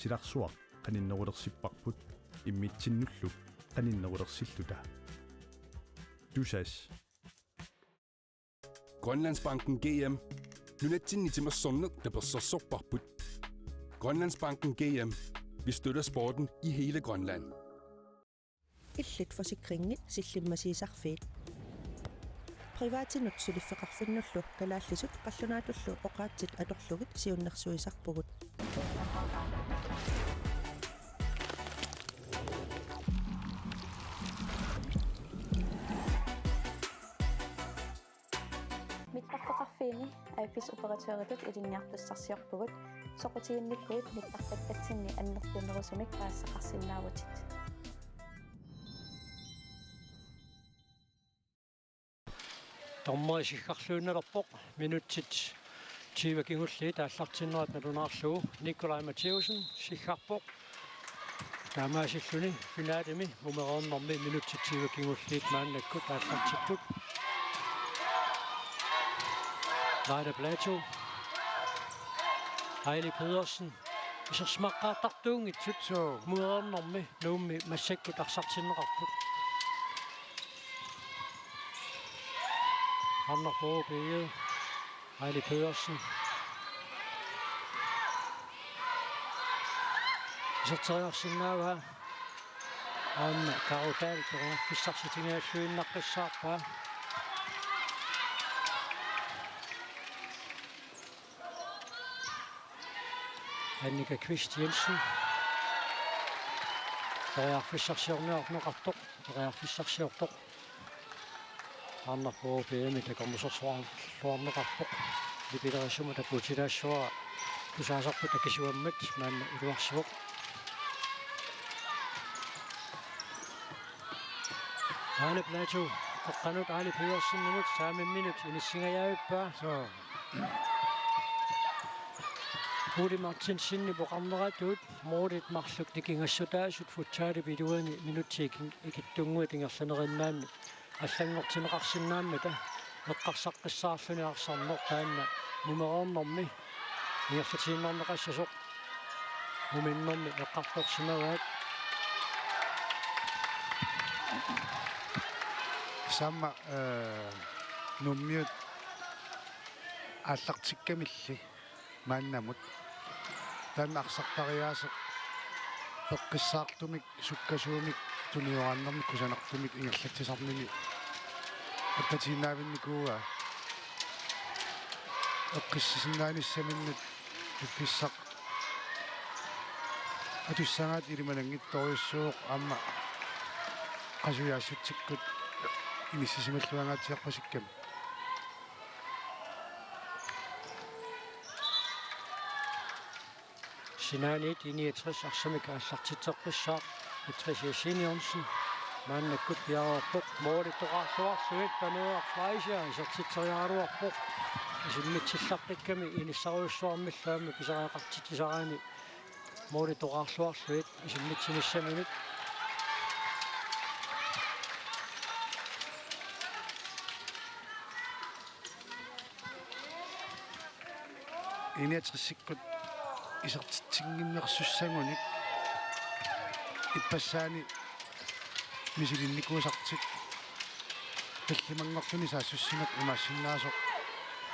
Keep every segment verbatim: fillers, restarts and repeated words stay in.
Silarsuaq qaninnerulersipparput immitsinnullu qaninnerulersilluta. Tusass. Grønlandsbanken G M. Nunatsinni timersorneq tapersersorparput. Grønlandsbanken G M. Vi støtter sporten i hele Grønland. Illit forsikringit sillimmasiisarfiit. Privatinut suliffeqarfinnullu kalaallisut qallunaatullu oqaatsit atorlugit siunnersuisarpugut. Mittarfeqarfiini A F S-operatøritut ilinniartussarsiorpugut, soqutiginnikkuit mittartakkatsinni annertunerusumik paasisaqarsinnaavutit. Dommeri siggarluinnalerpoq, minutsit tyve kingulliit aallartinnerat nalunaarlugu. Nikolaj Mathæussen siggarpoq. Taamaasilluni finaalimi mumereernermi minutsit tyve kingulliit maannakkut aallartipput. Laila Platou. Aili Pedersen. Isersimaqqaartartuunngitsut. Suu. Mumereernermi Nuummi massakkut arsartinneqarput. Arnarpuu P G. Aili Pedersen. Iserteriarsinnaavaa. Aamma Karo Dahl periarfissarsitigigalluinnaqqissaarpaa. Annika Kvist Jensen. Periarfissarsiorniarneqartoq. Periarfissarsiortoq. Arnarpuu P M-i takornusersuarluarneqarpoq. Nipilerissumut takutilaassavara tusaasarput akisuammat maanna iluarsivoq. Aana Platou, qeqqanut Aali Pedersenimut saamimminut inissingajavippaa. Suu. Ole Martinsenip oqarneratut målit marluk nikingassutaasut futsalip iluani minutsit ikin-, ikittunnguit ingerlanerinnaanni allanngortinneqarsinnaammata eqqarsaqqissaarluni arsarneq taanna mumereernermi ingerlatiinnarneqassasoq muminnermi eqqartorsimavaat. Saamma, eh, Nuummiut aallartikkamilli maannamut. Taanna arsartariaaseq peqqissaartumik, sukkasuumik, tunioraannermik kusanartumik ingerlatsisarnini attatiinnaavinnikuuaa. Eqqissisinnaanissaminnut piffissaq atussagaat ilimananngitsorujussuuvoq aamma qasujaassutsikkut inissisimalluangaatsiarpasikkami. Sinaaniit I niogtres arsamik aallartitseqqissaaq Patricia Simeonsen. Maannakkut piareerpoq. Målit toqarluarlugit Paneeraq Fleischer isertitseriaraluarpoq. Isimmitsillaqqikkamik inissarujussuarmillu aamma pisariaqartitsisaraanni målit toqarluarlugit isimmitsinissaminut. I niogtresikkut isertitsinnginnersussagunik ippassaani misilinnikuusartik tallimanngorluni saassussineq imaassinnaasoq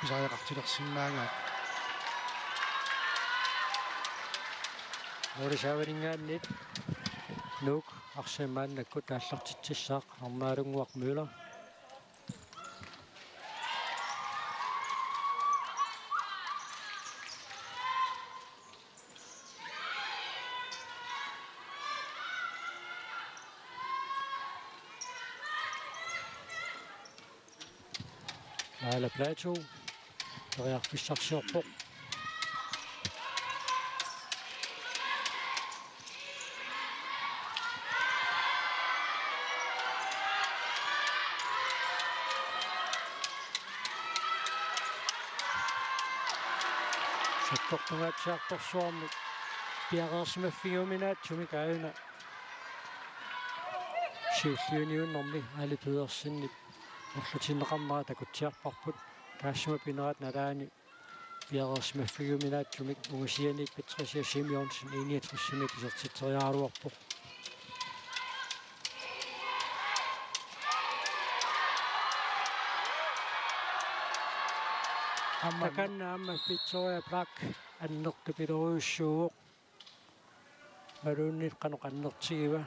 pisariaqartilersinnaagaat. Nuup saavaninngaanniit Nuuk arsamik maannakkut aallartitsissaaq Arnaalunnguaq Møller. Laila Platou periarfissarsiorpoq. Sakkortungaatsiartorsuarmik piareersimaffigiuminaatsumik aajuna siulliuniunnermi Aali Pedersenip orlutinneqarnera takutsiarparput. Taassuma pinerat nalaani piareersimaffigiuminaatsumik ungasianiit Patricia Simeonsen I niogtresimik isertitseriaraluarpoq. Aamma takanna aamma Victoria Black annertupilorujussuuvoq. Imaluunniit qanoq annertigiva?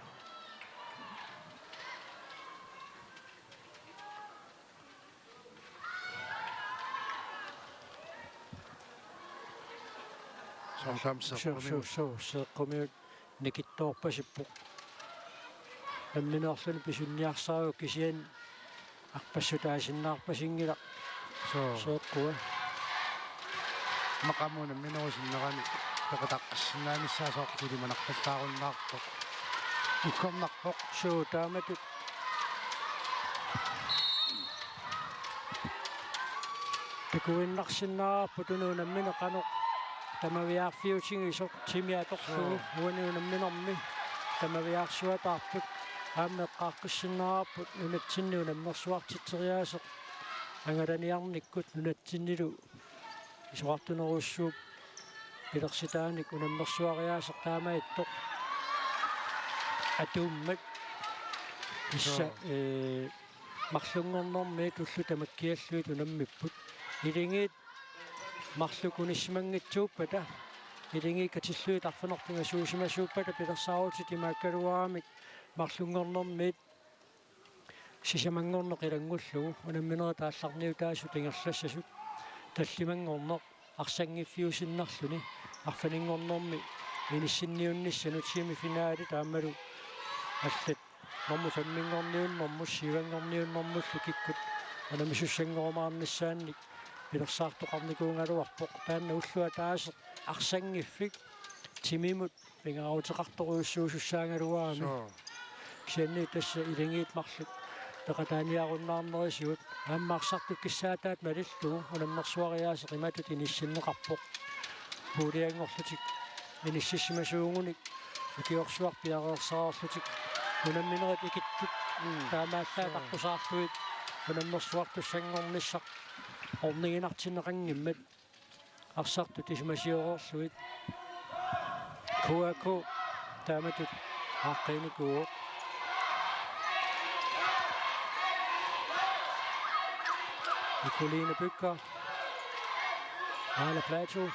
Soorlu aamma suu, suu, seeqqumiut. Suu, suu, seeqqumiut nikittoorpasippoq. Nammineerluni pisunniarsarivoq kisianni arpassutaasinnaarpasinngilaq. Suu. Seeqqua. Maqamuuna namminerup sinnerani peqataaqqassinnaanissaa soorlu ilimanarpallaarunnaarpoq. Uggornarpoq. Suu, taamatut. Takuinnarsinnaavarput unammini qanoq tamaviaarfiutigisoq timi atorlugu. Suu. Uani unamminermi tamaviaarsuataarput. Aamma eqqaaqqissinnaarput nunatsinni unammersuartitseriaaseq angalaniarnikkut nunatsinnilu isorartunerujussuup pilersitaanik unammersuariaaseq taamaattoq atuummat. Tassa, suu, ee, marlunngornermiit ullut tamakkiallugit unammipput. Ilingiit marluk unissimanngitsuuppata, ilingiit katillugit arfineq-pingasuusimasuuppata pilersaarutit imaakkaluaramik marlunngornermiit sisamanngorneq ilanngullugu unamminerit aallarniutaasut ingerlassasut tallimanngorneq arsanngiffiusinnarluni arfininngornermi inissinniunnissanut semifinalit aammalu allat normu femminngorniunnermut syvanngorniunnermullu kikkut unammisussanngorumaanissaannik pilersaartoqarnikuugaluarpoq taanna ulloq ataaseq arsanngiffik timimut pingaaruteqartorujussuusussaagaluarami. Suu. Kisianni tassa ilingiit marluk peqataaniarunnaarnerisigut aamma arsartut kissaataat malillugu unammersuariaaseq imatut inissinneqarpoq. Puulianngorlutik inississimasuugunik ikiorsuaq piareersarlutik unamminerit ikittut, mm, taamaallaat, suu, aqqusaarlugit unammersuartussanngornissaq orniginartinneqanngimmat arsartut isumasioreerlugit. K A K taamatut aaqqiinikuuvoq. Nikoline Bygger. Arla Platou.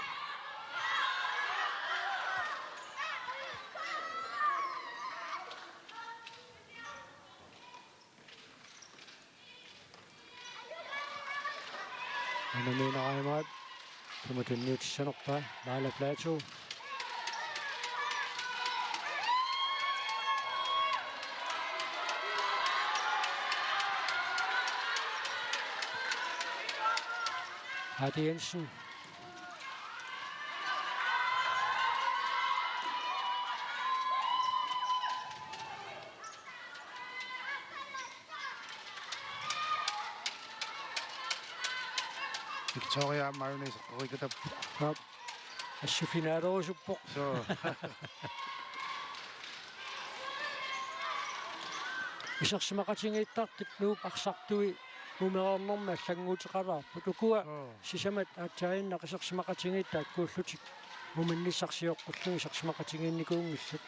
Unammineq aamma tumutunniutissanerpaa Laila Platou. Ati Jensen. Victoria aamma ajunaartoqarikatappoq. Aap. Assut finalerusuppoq. Suu. Isersimaqatigiittartut Nuup arsartui umereernermi allannguuteqalaarput. Ukua, suu, sisamat aatsaaginnaq isersimaqatigiit taakkuullutik muminnissarsioqqullugit isersimaqatigiinnikuunngillat.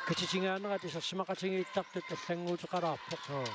Katitingaanerat isersimaqatigiittartut allannguuteqalaarpoq. Suu.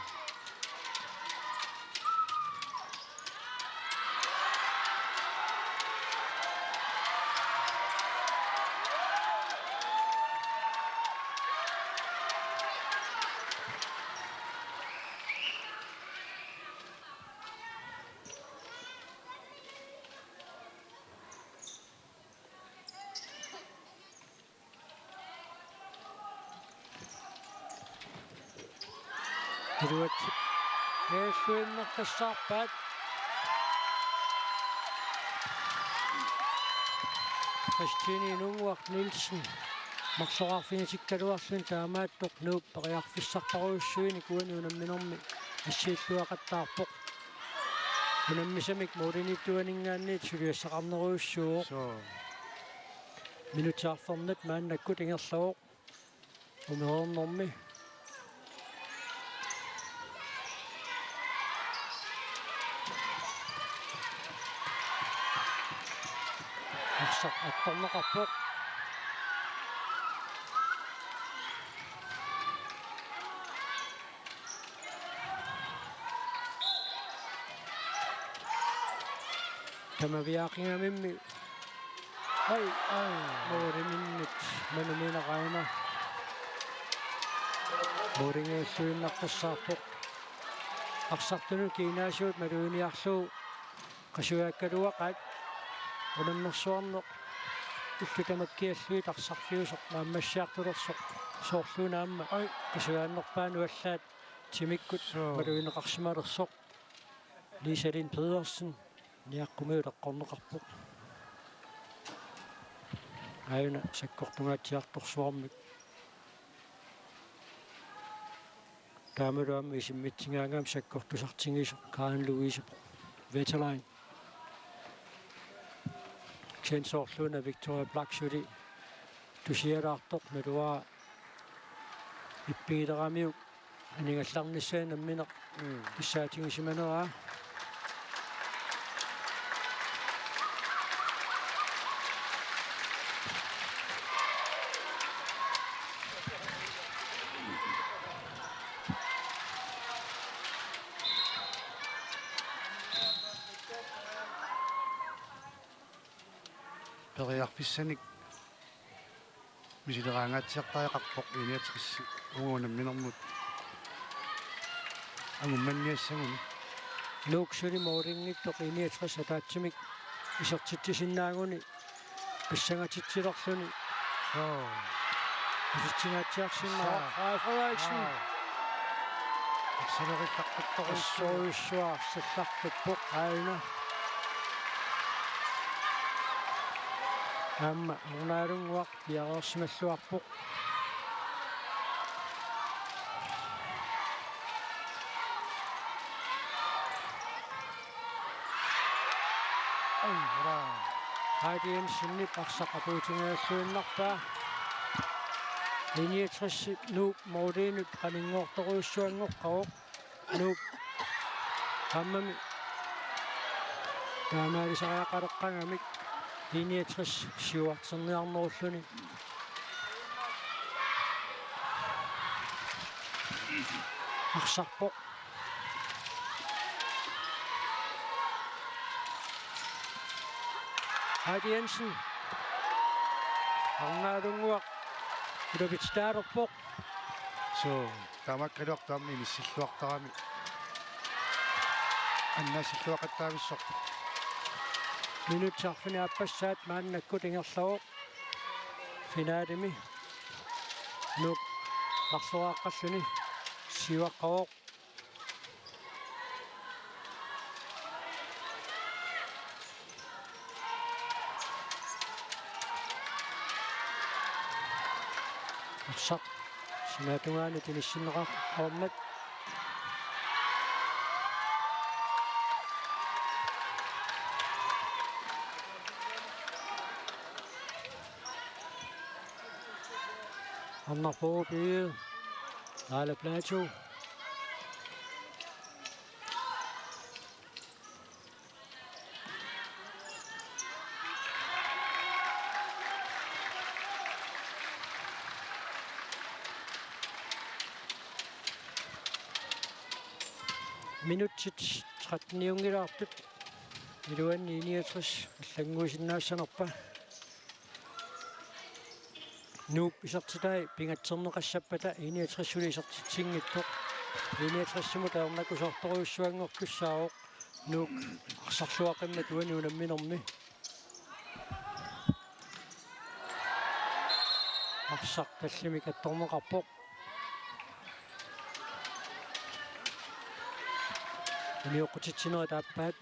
Iluatsit. Iluatsinneqassaarpaat. Christine Inunnguaq Nielsen. Marloraarfigitikkaluarluni taamaattoq Nuup periarfissarpassuarujussuinik uani unamminermi assiilluaqattaarpoq. Unammisamik målimiittuaninngaanniit suliassaqarnerujussuuvoq. Suu. Minutsit arfernat maannakkut ingerlavoq. Umereernermi. Attorneqarpoq. Tamaviaaqigamimmi. Ai, ai. Mooriminnit manumineqaana. Moorinngiilluinnaqqissaarpoq. Arsartunut kiinaasiut maluginiarlugu qasujaakkaluaqaat. Unammersuarneq ullut tamakkiallugit arsarfiusoq naammassiartulersoq, soorluuna aamma. Ai. Qasujaannerpaanut allaat timikkut. Suu. Malugineqarsimalersoq. Lisa Lind Pedersen niaqqumiuleqqorneqarpoq. Aajuna sakkortungaatsiartorsuarmik. Taamalu aamma isimmitsigaangami sakkortusartigisoq Karen Louise Vetterlein. Kisianni soorluuna Victoria Black suli tusialaartoq, naluara ippigileramiuk anigallarnissaa nammineq. Mm. Kissaatigisimaneraa. Periarfissanik misileraangaatsiartariaqarpoq I niogtres uagut unamminermut angummanniassaguni. Nuuk suli moorinngittut I niogtres ataatsimik isertitsisinnaaguni pissangatitsilerluni. Soo. Pisitsinngaatsiarsinnaa. Saa. Freja Frederiksen. Aa. Arsalerillaqqittariussuaq. Assorujussuaq arsallartippoq aajuna. Aamma Arnaalunnguaq piareersimalluarpoq. Ai, hurra. Heidi Jensenip arsaq apuutiginiarluinnarpaa. I niogtres Nuuk mooriinut qaninngoortorujussuanngoqqavoq. Nuuk aammami taamaalisariaqaleqqagamik I niogtres siuarterniarnerulluni. Arsarpoq. Heidi Jensen. Arnaalunnguaq. Ulapititaalerpoq. Suu, taamaakkaluartoq aamma inissilluartarami. Annaassilluaqattaavissorpoq. Minutsit arfineq-aappassaat maannakkut ingerlavoq. Finalemi Nuuk marloraaqqalluni siuaqqavoq. Arsaq sinaatungaanut inissinneqarmat. Arnarpooq Egede, Laila Platou. Minutsit tretteniunngilaartut iluanni I niogtres allannguisinnaassanerpa. Nuuk isertitai pingatserneqassappata I niogtres suli isertitsinngitsoq. I niogtres-imut ajornakusoortorujussuanngortussaavoq Nuuk arsarluaqimmat uani unamminermi. Arsaq tallimik attorneqarpoq. Unioqqutitsinerit aappaat.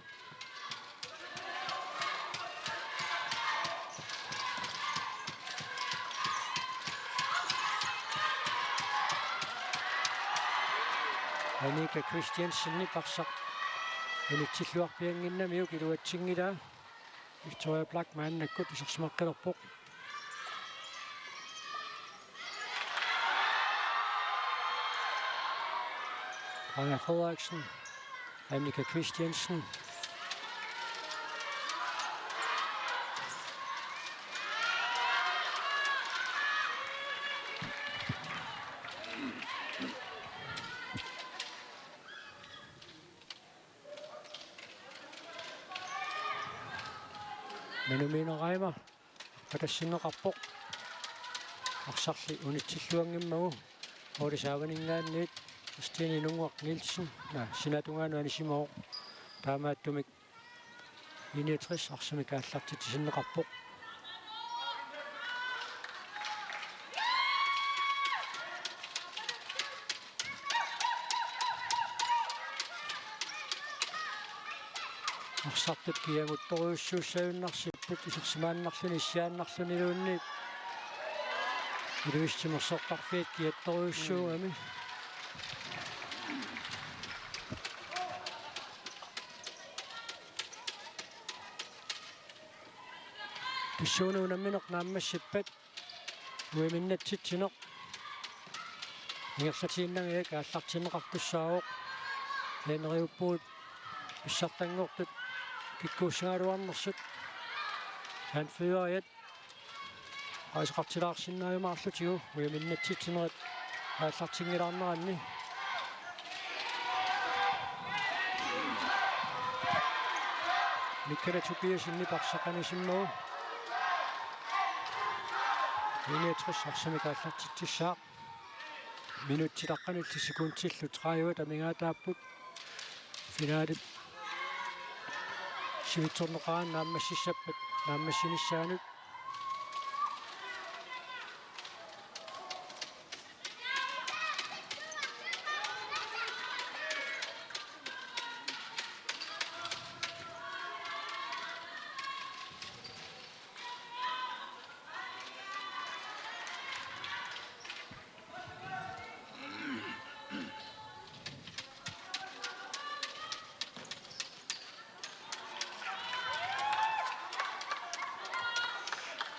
Annika Christiansenip arsaq unitsilluarpiannginnamiuk iluatsinngilaa. Victoria Black maannakkut isersimaqqilerpoq. Freja Frederiksen, Annika Christiansen. Anumiineraima arpatassinneqarpoq. Arsarli unitsilluanngimmagu Ouli Saavaninngaanniit Christine Inunnguaq Nielsen, naa, sinaatungaanut anisimavoq. Taamaattumik I niogtres arsamik aallartitsisinneqarpoq. Arsartut kiaguttorujussuussagunarsipput isersimaannarluni issiaannarluniluunniit. Ilulissat Timersortarfiat kiattorujussuugami. Tassuuna unammineq naammassippat uiminnatsitsineq ingerlatiinnanngilaq aallartinneqartussaavoq. Taaneriuppugut pissartanngortut kikkuussagaluarnersut. Anføreriat paasiqartilaarsinnaajumaarlutigu uiminnatsitsinerit aallartinngilaarneranni. Mikkala Tobiassen arsaq anisimmagu. I niogtres arsamik aallartitsissaaq. Minutsit aqqanillit sekundillu tredive amigaataapput. Finalip sivitsorneqaraanni naammassissappat naammassinissaanut.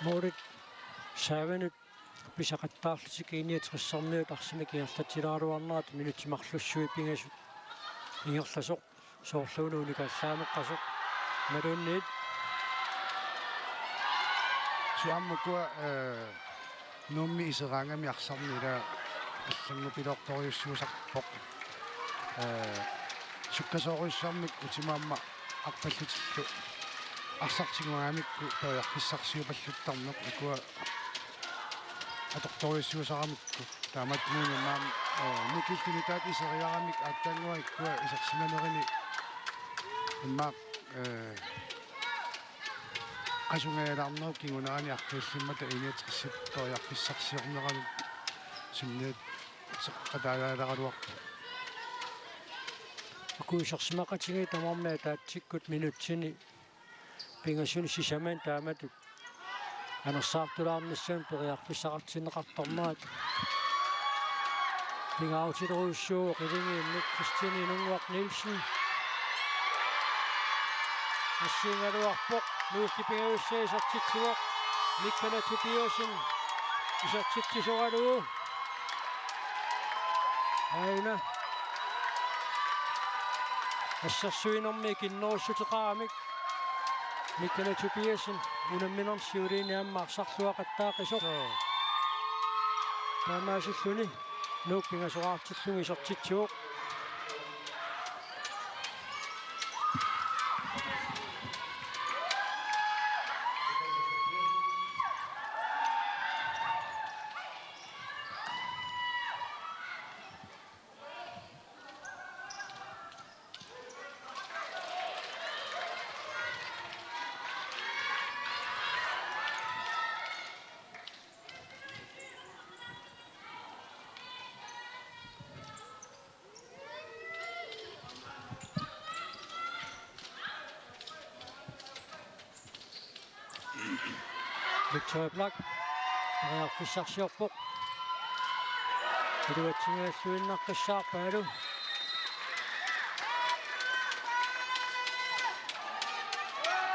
Moorit saavanut pisaqattaarlutik I niogtressermiut arsamik ingerlatsilaaraluarnerat minutsit marlussuit pingasut ingerlasoq. Soorluuna unikallaameqqasoq. Imaluunniit. Suammukua, eh, Nuummi iseraangami arsarneq ila allanngupiloortorujussuusarpoq. Eh, sukkasoorujussuarmik utima aamma arpallutillu arsartik tigugamikku periarfissarsiupalluttarneq ukua atortorujussuusaramikku. Taamaattumik aamma, eh, Mikil Tunitaat iseriaramik aatsaannguaq ikkua isersimanerini immaqa, eh, qasungajalaarnerup kingunerani arriillimmata I niogtresip periarfissarsiorneranut sunniuteqataalaaleraluarpoq. Uku isersimaqatigiit tamarmik ataatsikkut minutsini pingasuni sisamat taamatut anersaartulaarnissamut periarfissaqartinneqartarnerat pingaarutilerujussuuvoq Iligiinnut Christine Inunnguaq Nielsen. Assigiinngilluinnarpoq, Nuup pingajussaa isertitsivoq, Mikkala Tobiassen isertitsisoralugu. Aajuna assersuinermi ikinnerussuteqaramik Mikkala Tobiassen unamminermi siuliini aamma arsarluaqattaaqisoq. Joo. Taamaasilluni Nuup pingasoraartillugu isertitsivoq. Victoria Black periarfissarsiorpoq. Iluatsinngilluinnaqqissaarpaalu.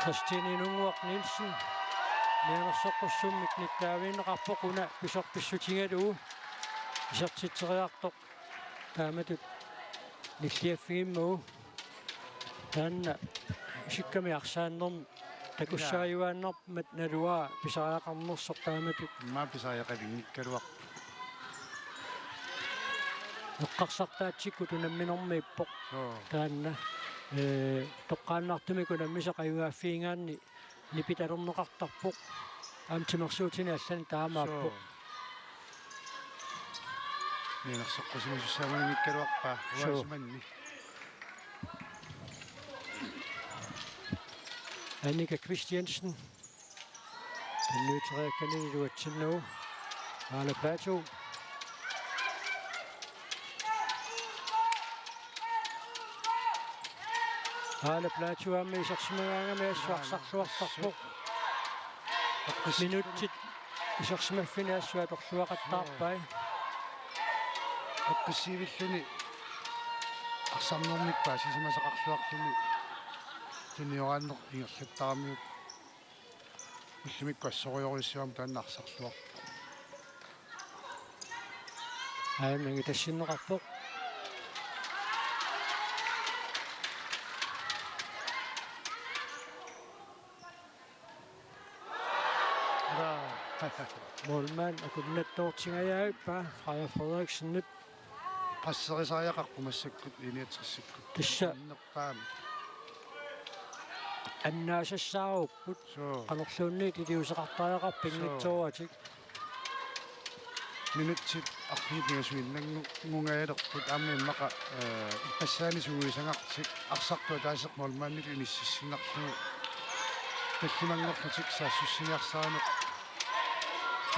Christine Inunnguaq Nielsen mianersoqqussummik nittaavigineqarpoq una pisorpissutigalugu isertitseriartoq taamatut nilliaffigimmagu. Taanna sikkami arsaannermi takussaajuaannarmat naluara pisariaqarnersoq taamatut. Immaqa pisariaqalinngikkaluarpoq. Eqqarsartaatsikkut unamminermiippoq. Joo. Taanna, ee, toqqaannartumik unammisa qajugaaffigigaanni nipitalerneqartarpoq. Aamma timersuutini allani taamaappoq. Suu. Mianersoqqusimasussaamaniikkaluarpaa. Suu. Uasimanni. Annika Christiansen. Tunniuteriakkani iluatsinnagu. Aala Platou. Aala Platou aamma isersimagaangami assut arsarluartarpoq. Minutsit isersimaffini assut atorluaqattaarpai. Aqqisivilluni arsarnermik paasisimasaqarluarluni tunioraanneq ingerlattaramiuk. Ullumikkut assorujorujussuarmik taanna arsarluarpoq. Aamma ingitassinneqarpoq. Ila. Målmand akunnattoortingajavippaa Freja Frederiksenip. Qasserisariaqarpoq massakkut I niogtresikkut. Tassa. Annerpaamik. Annaasassaarupput. Suu. Qanorluunniit iliuuseqartariaqarput. Suu. Pinngitsooratik. Minutsit arfineq-pingasuinnanngu-, -nngungajalerput aamma immaqa, eh, ippassaani sungiusagartik arsartut ataaseq målmanditut inississinnarlugu tallimanngorlutik saassussiniarsarineq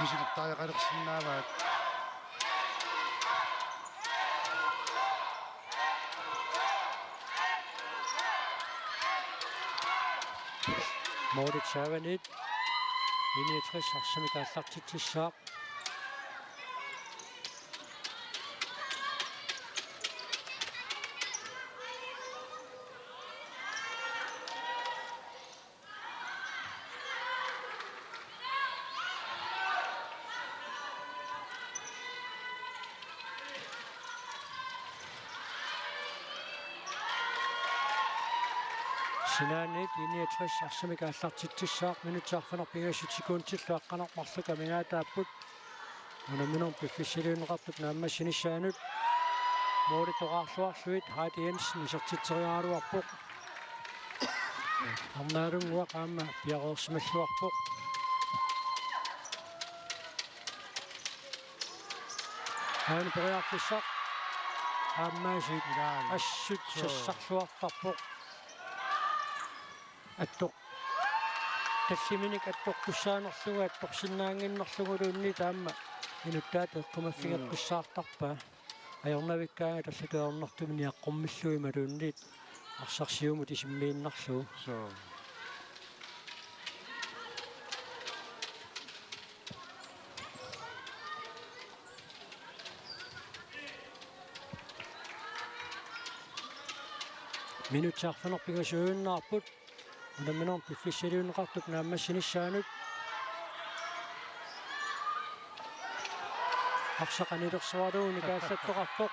misilittariaqalersinnaavaat. Målit saavaniit I niogtres arsamik aallartitsissaaq. Sinaaniit I niogtres arsamik aallartitsissaaq, minutsit arfineq-pingasut sekundillu aqqaneq-marluk amigaataapput. Unamminermi piffissaliunneqartup naammassinissaanut målit toqqaarluarlugit Heidi Jensen isertitseriaraluarpoq. Arnaalunnguaq aamma piareersimalluarpoq. Aana periarfissaq aammaasiit. Ilaana. Assut. Suu. Sassarluartarpoq. Attoq. Tassiminik attoqqussaanerlugu attorsinnaannginnerluguluunniit aamma inuttaata eqqumaffigeqqissaartarpaa. Mm. Ajornavikkaangat allatut ajornartumik niaqqummillugu imaluunniit arsaq siumut isimmiinnarlugu. Suu. Minutsit arfineq-pingasuiunnaarput. Unamminermi piffissaliunneqartup naammassinissaanut. Arsaq anilersoralugu nikaallattoqarpoq.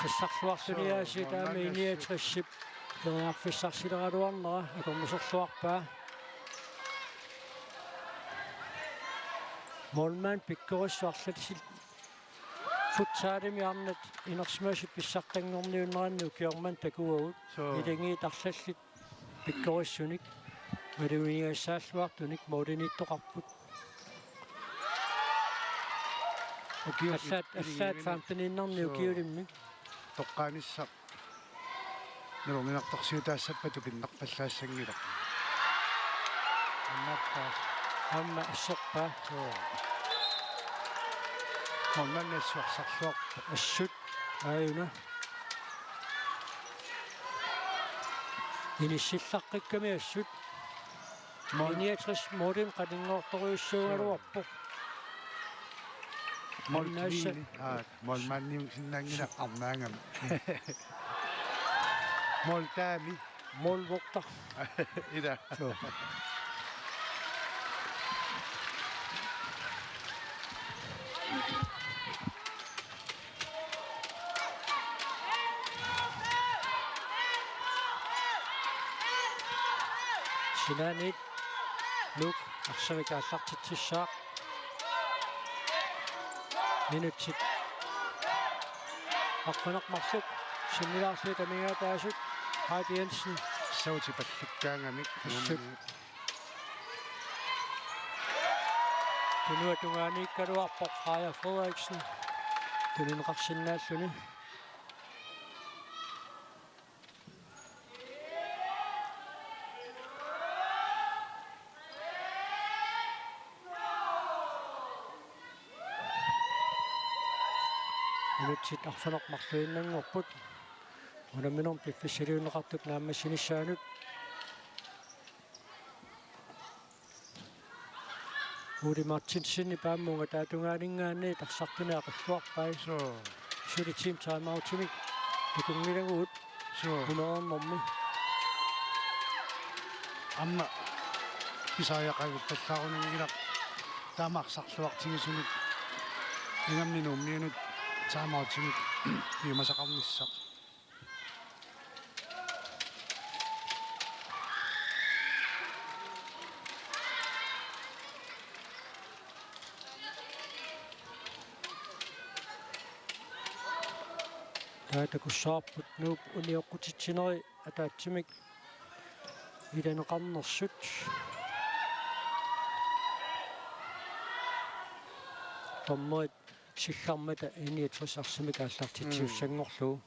Sassarluarluni. Suu, aasiit aamma målmand I niogtresip periarfissarsileraluarnera akornuserluarpaa. Målmand pikkorissut arlaatigut futsalimi arnat inersimasut pissartanngorniunneranni ukioq manna takuagut. Suu. Ilagiit arlallit pikkorissunik, maluginiagassaalluartunik måliniittoqarput. Ukiut. Allaat, allaat femteniinnarni. Suu. Ukiulimmik. Toqqaanissaq. Nalorninartorsiutaassappat tupinnarpallaassanngilaq. Annappaa. Aamma assorpaa. Suu. Målmand assut arsarluarpoq. Assut. Aajuna. Inissilaqqikkami assut. Mål. I niogtres målimik qaninngortorujussuugaluarpoq. Mål. Annaassa. Kviini. Aa, målmandiusinnaanngilaq arnaagami. Mål taami. Målvogter. Ila. Suu. Sinaaniit Nuuk arsamik aallartitsissaaq. Minutsit arfineq-marluk sinnilaarlugit amigaataasut. Heidi Jensen. Sautipallukkaangamik. Assut. tunuatungaaniikkaluarpoq Freja Frederiksen. Tunineqarsinnaalluni. Minutsit arfineq-marluinnanngorput. Unamminermi piffissaliunneqartut naammassinissaanut. Ole Martinsenip aamma ungataatungaaninngaanniit arsartunik aqilluarpai. Suu. Suli team timeoutimik takunngilagut. Suu. Umeernermi. Aamma pisariaqaruttallaarunanngilaq taama arsarluartigisunut. Ingammik Nuummiunut timeoutimik piumasaqarnissaq. Taava takussavarput Nuup unioqqutitsineri ataatsimik ilaneqarnersut. Dommerit sillarmata I niogtres arsamik aallartitsiussanngorlugu.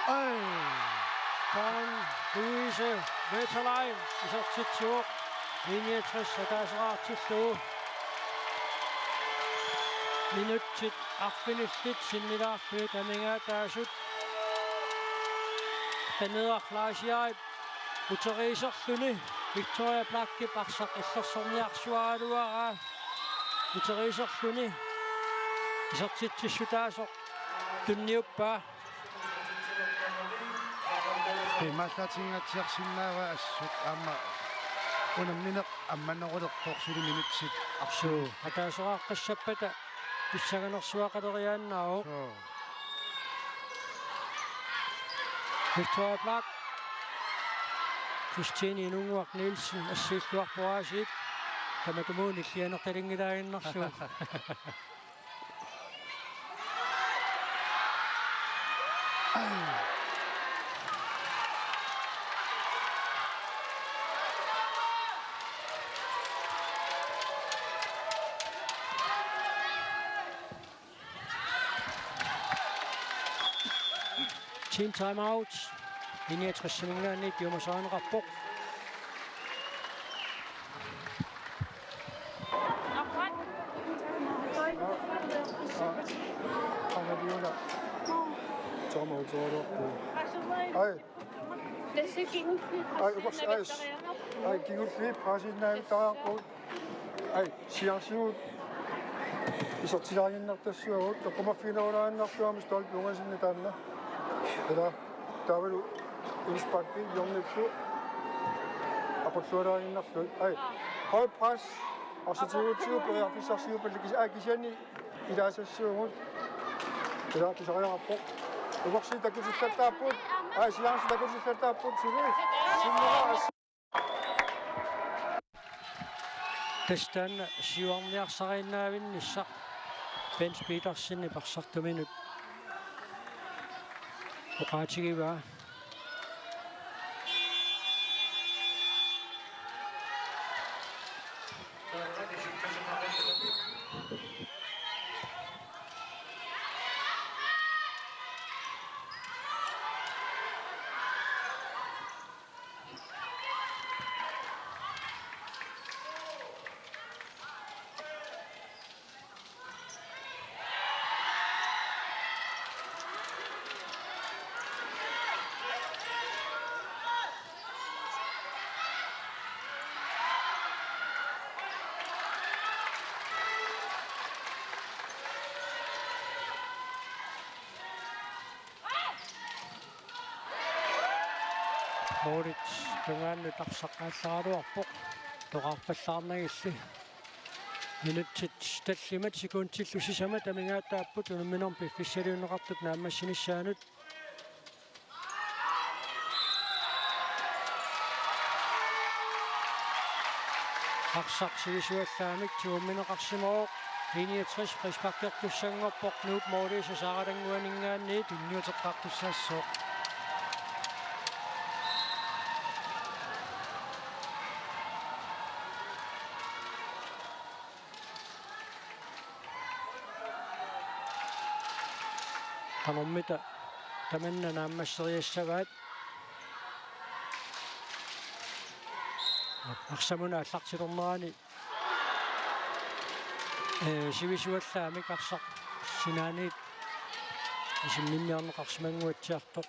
Ai. Karen Louise Wetterlein isertitsivoq. I niogtres ataaseqartillugu. Minutsit arfinillit sinnilaarlugit amigaataasut. Taneeraq Laasiaip uteriiserluni Victoria Blackip arsaq illersorniarsuaraluaraa. Uteriiserluni isertitsissutaasoq tunniuppaa. Qiimaallaatiginngatsiarsinnaavaa assut aamma unammineq ammanerulerpoq suli minutsit arsu. Suu, ataaseqaqqissappata pissanganersuaqaleriaannaavoq. Suu. Victoria Black. Christine Inunnguaq Nielsen assiilluarpoq aasiit. Tamatumuuna illianertalinngilaannarlugu. Team timeout. I niogtres-iminngaanniit piumasarineqarpoq. Ai. Ai, ukorsat, ai. Ai, kingulliit paasiinnaavittariaqarput. Ai, siarsivut. Isertilaaginnartassuagut, toqqumaffiginerulaannarluarmi stolpi ungasinni taanna. Ila, taavalu unisparki hjørnillu. Aqullualaaginnarlugit. Ai, højt pres. Arsaq tigutsigu periarfissarsiuppallakis. Ai, kisianni ilaassassaagut. Ila pisariaqarpoq. Ukorsat takutillattaapput. Ai, siarsat takutillattaapput. Suli. Sinnera. Tassa taanna siuarniarsariinnaavinnissaq Bent Petersenip arsartuminut oqaatigivaa. Målit tungaanut arsaq aallaraluarpoq. Toqqarpallaarnagilli. Minutsit tallimat sekundillu sisamat amigaataapput unamminermi piffissaliunneqartut naammassinissaanut. Arsaq sivisuallaamik tigummineqarsimavoq. I niogtres frisparkertussanngorpoq, Nuup målisa Saaralannguaninngaanniit tunniuteqqartussaassooq. Qanormita tamanna naammasseriassavaat. Arsamut aallartilernerani, ee, sivisuallaamik arsaq sinaaniit isimminniarneqarsimannguatsiartoq.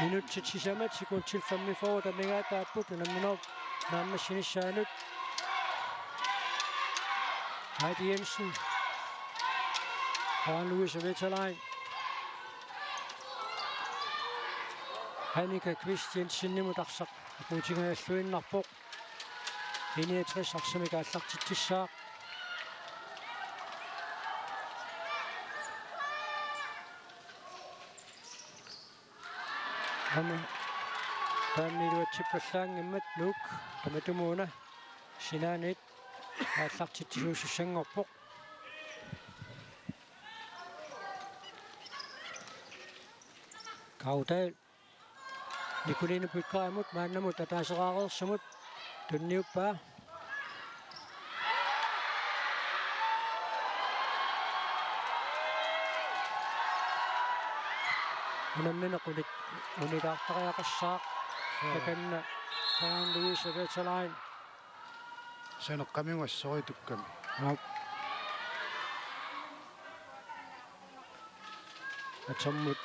Minutsit sisamat sekundit femogfyrre amigaataapput unamminerup naammassinissaanut. Heidi Jensen. Karen Louise Veterlein. Annika Kvist Jensenimut arsaq apuutingajalluinnarpoq. I niogtres arsamik aallartitsissaaq. Aamma taamni iluatsippallaanngimmat Nuuk tamatumuuna sinaaniit aallartitsisuusussanngorpoq. Kaudal Nikuliine Bykkerimut maannamut ataaseraareersumut tunniuppaa. Unammineq unik-, unilaartariaqassaaq. Joo. Takanna Karen Louise Veterlein. Saneqqamigut assoriutukkami. Aap. Atermut.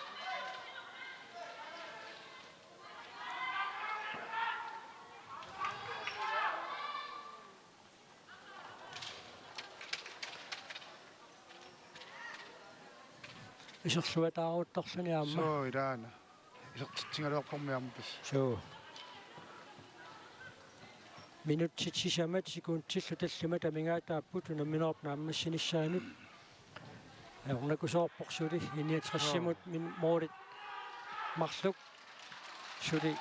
Iserluataaruttorluni aamma. Suu, ilaana. Isertitsigaluarpormi aamma tassa. Suu. Minutsit sisamat sekundillu tallimat amigaataapput unamminerup naammassinissaanut. Ajornakusoorpoq suli I niogtres-imut min-, målit marluk. Suli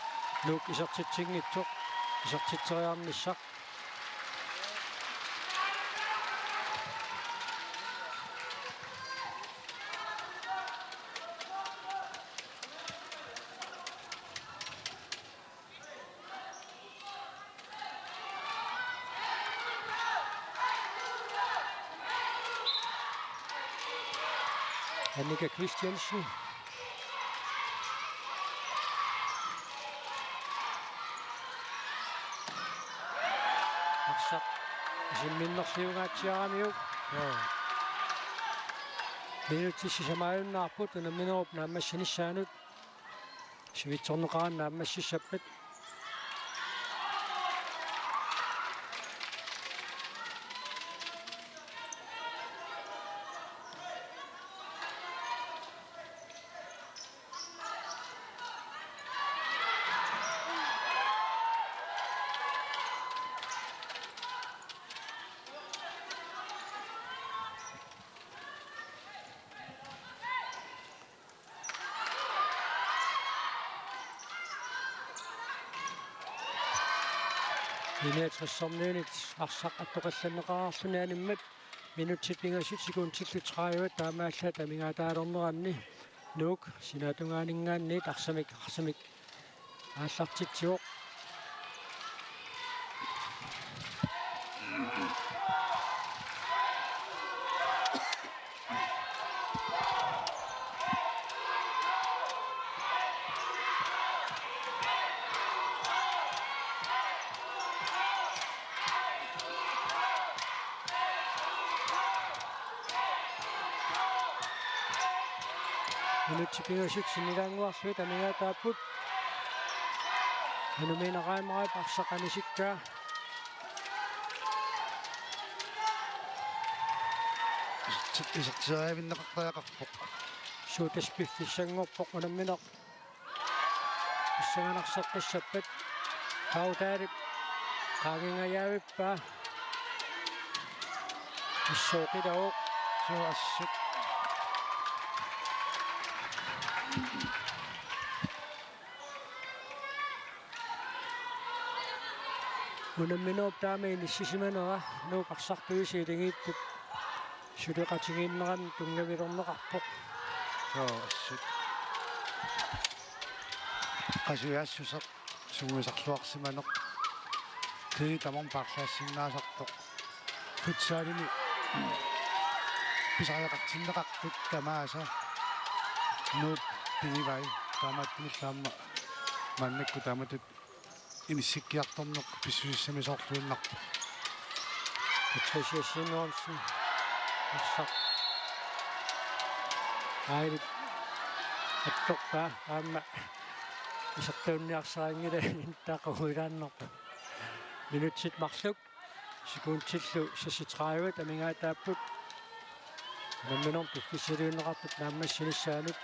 Nuuk isertitsinngitsoq, isertitseriarnissaq. Annika Christiansen. Arsaq isimminnerliungaatsiaramiuk. Joo. Minutsit sisamaajunnaarput unamminerup naammassinissaanut. Sivitsorneqaraanni naammassissappat. I niogtres-ermiunit arsaq attoqqallanneqareerluni animmat minutsit pingasut sekundillu tredive taamaallaat amigaataalerneranni Nuuk sinaatungaaninngaanniit arsamik, arsamik aallartitsivoq. Minutsit pingasut sinnilaannguarlugit amigaataapput. Anumiina Reimer arsaq anisikkaa. Iserti-, iserteriavinneqartariaqarpoq. Suut tassa piffissanngorpoq unammineq pissanganarseqqissappat. Kaudalip qaangingajavippaa. Assut ilavoq. Suu assut. Unamminerup taama inissisimanera Nuuk arsartuisa ilagiittut suleqatigiinnerannut tunngavilerneqarpoq. Suu assut. Qasujaassuseq sungiusarluarsimaneq. Tili tamarmi paarlaassinnaasartoq. Futsalimi pisariaqartinneqartut tamaasa Nuuk pigivai, taamaattumillu aamma maannakkut taamatut inissikkiartorneq pissusissamisoorluinnarpoq. Patricia Simonsen. Arsaq. Ailip attorpaa aamma isertuunniarsarinngilaat intaqqaguilaannarpoq. Minutsit marluk sekundillu seksogtredive amigaataapput. Unamminermi piffissaliunneqartut naammassinissaanut.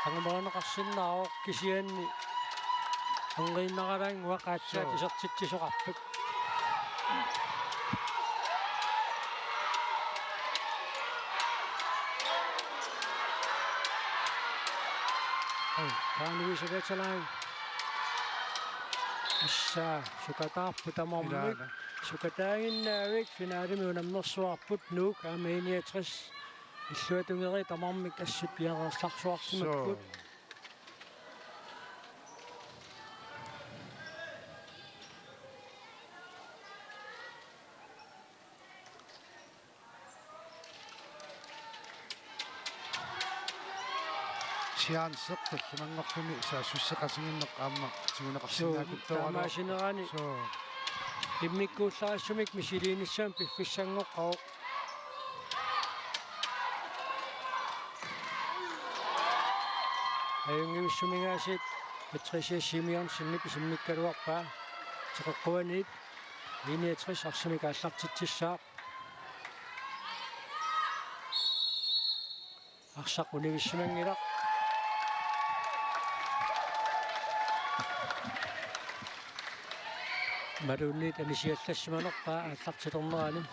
Angumerineqarsinnaavoq kisianni angiinnaralaannguaq aatsaat. Suu. Isertitsisoqarput. Ai, taanna Louise Vetelaan. Issa sukataarput tamarmik. Ilaana. Sukataaginnaavik finalemi unammersuarput Nuuk aamma I niogtres. Illuatungeriit tamarmik assut piareersarsuarsimapput. Suu. Chance tallimanngorluni saassusseqatigiinneq aamma tiguneqarsinnaakuttoorlu. Suu, taamaasinerani. Suu. Immikkuullarissumik misiliinissamut piffissanngoqqavoq. Ajunngivissuminngaasiit Patricia Simeonsenip isimmikkaluarpaa teqeqquaniit I niogtres arsamik aallartitsissaaq. Arsaq univissimanngilaq. Imaluunniit anisiallassimanerpaa aallartilernerani.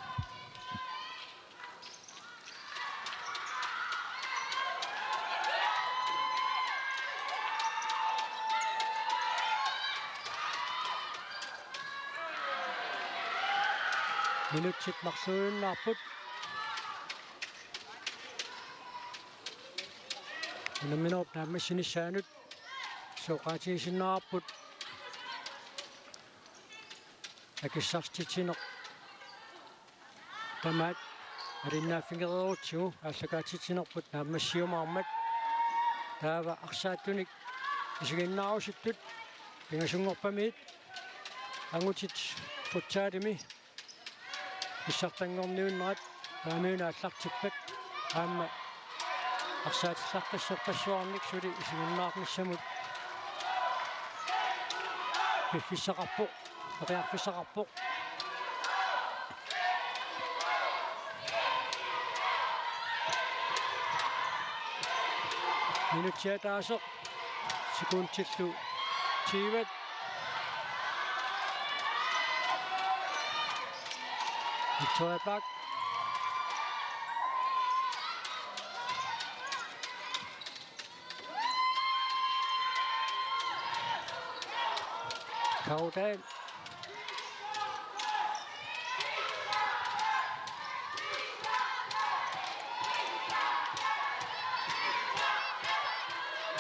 Minutsit marluinnaapput. Unamminerup naammassinissaanut sooqaatigisinnaavarput akissartitsineq. Tamaat malinnaaffigereerutsigu aallakaatitsinerput naammassiumaarmat. Taava arsaattunik isiginnaarusuttut pingasunngorpamiit angutit futsalimi pissartanngorniunnerat taamiuna aallartippat aamma arsaatillartassorpassuarnik suli isiginnaarnissamut piffissaqarpoq, periarfissaqarpoq. Minutsit ataaseq, sekundillu tyve. Victoria Bak. Kaudal.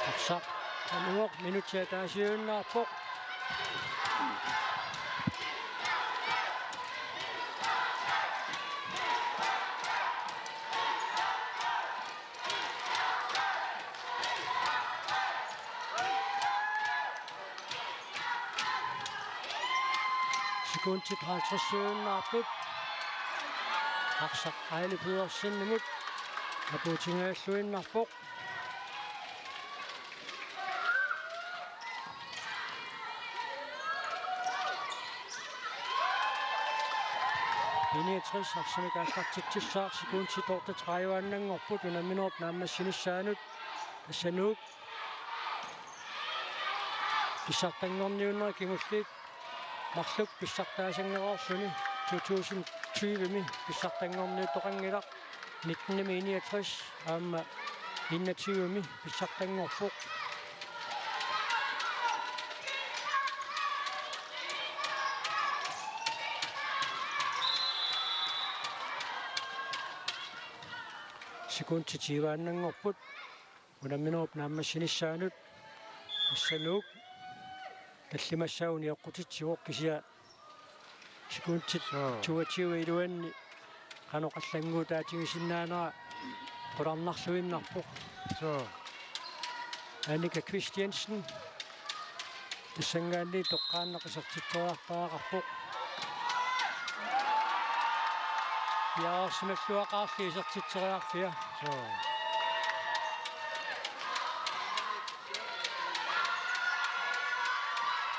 Arsaq. Anuoq minutsit ataasiunnaarpoq. Sekundit halvtredsiunnaarput. Arsaq Aili Pedersenimut apuutigaalluinnarpoq. I niogtres arsamik aallartitsissaaq, sekundit otteogtredive-annanngorput unamminerup naammassinissaanut. Tassa Nuuk pissartanngorniunnerat kingulliit Marluk pissartaasanngorluni to tusind tyve-mi pissartanngorniuttoqanngilaq, nitten-imi enogtres aamma enogtyve-mi pissartanngorpoq. Sekundit tyve-annanngorput unamminerup naammassinissaanut. Tassa Nuuk tallimassaa unioqqutitsivoq, kisianni sekundit Suu. toogtyve iluanni qanoq allannguutaatigisinnaanerat qularnarluinnarpoq. Suu. Annika Christiansen tassanngaanniit toqqaannaq isertitseriarpariaqarpoq. Piareersimalluaqaarli isertitseriarfia. Suu.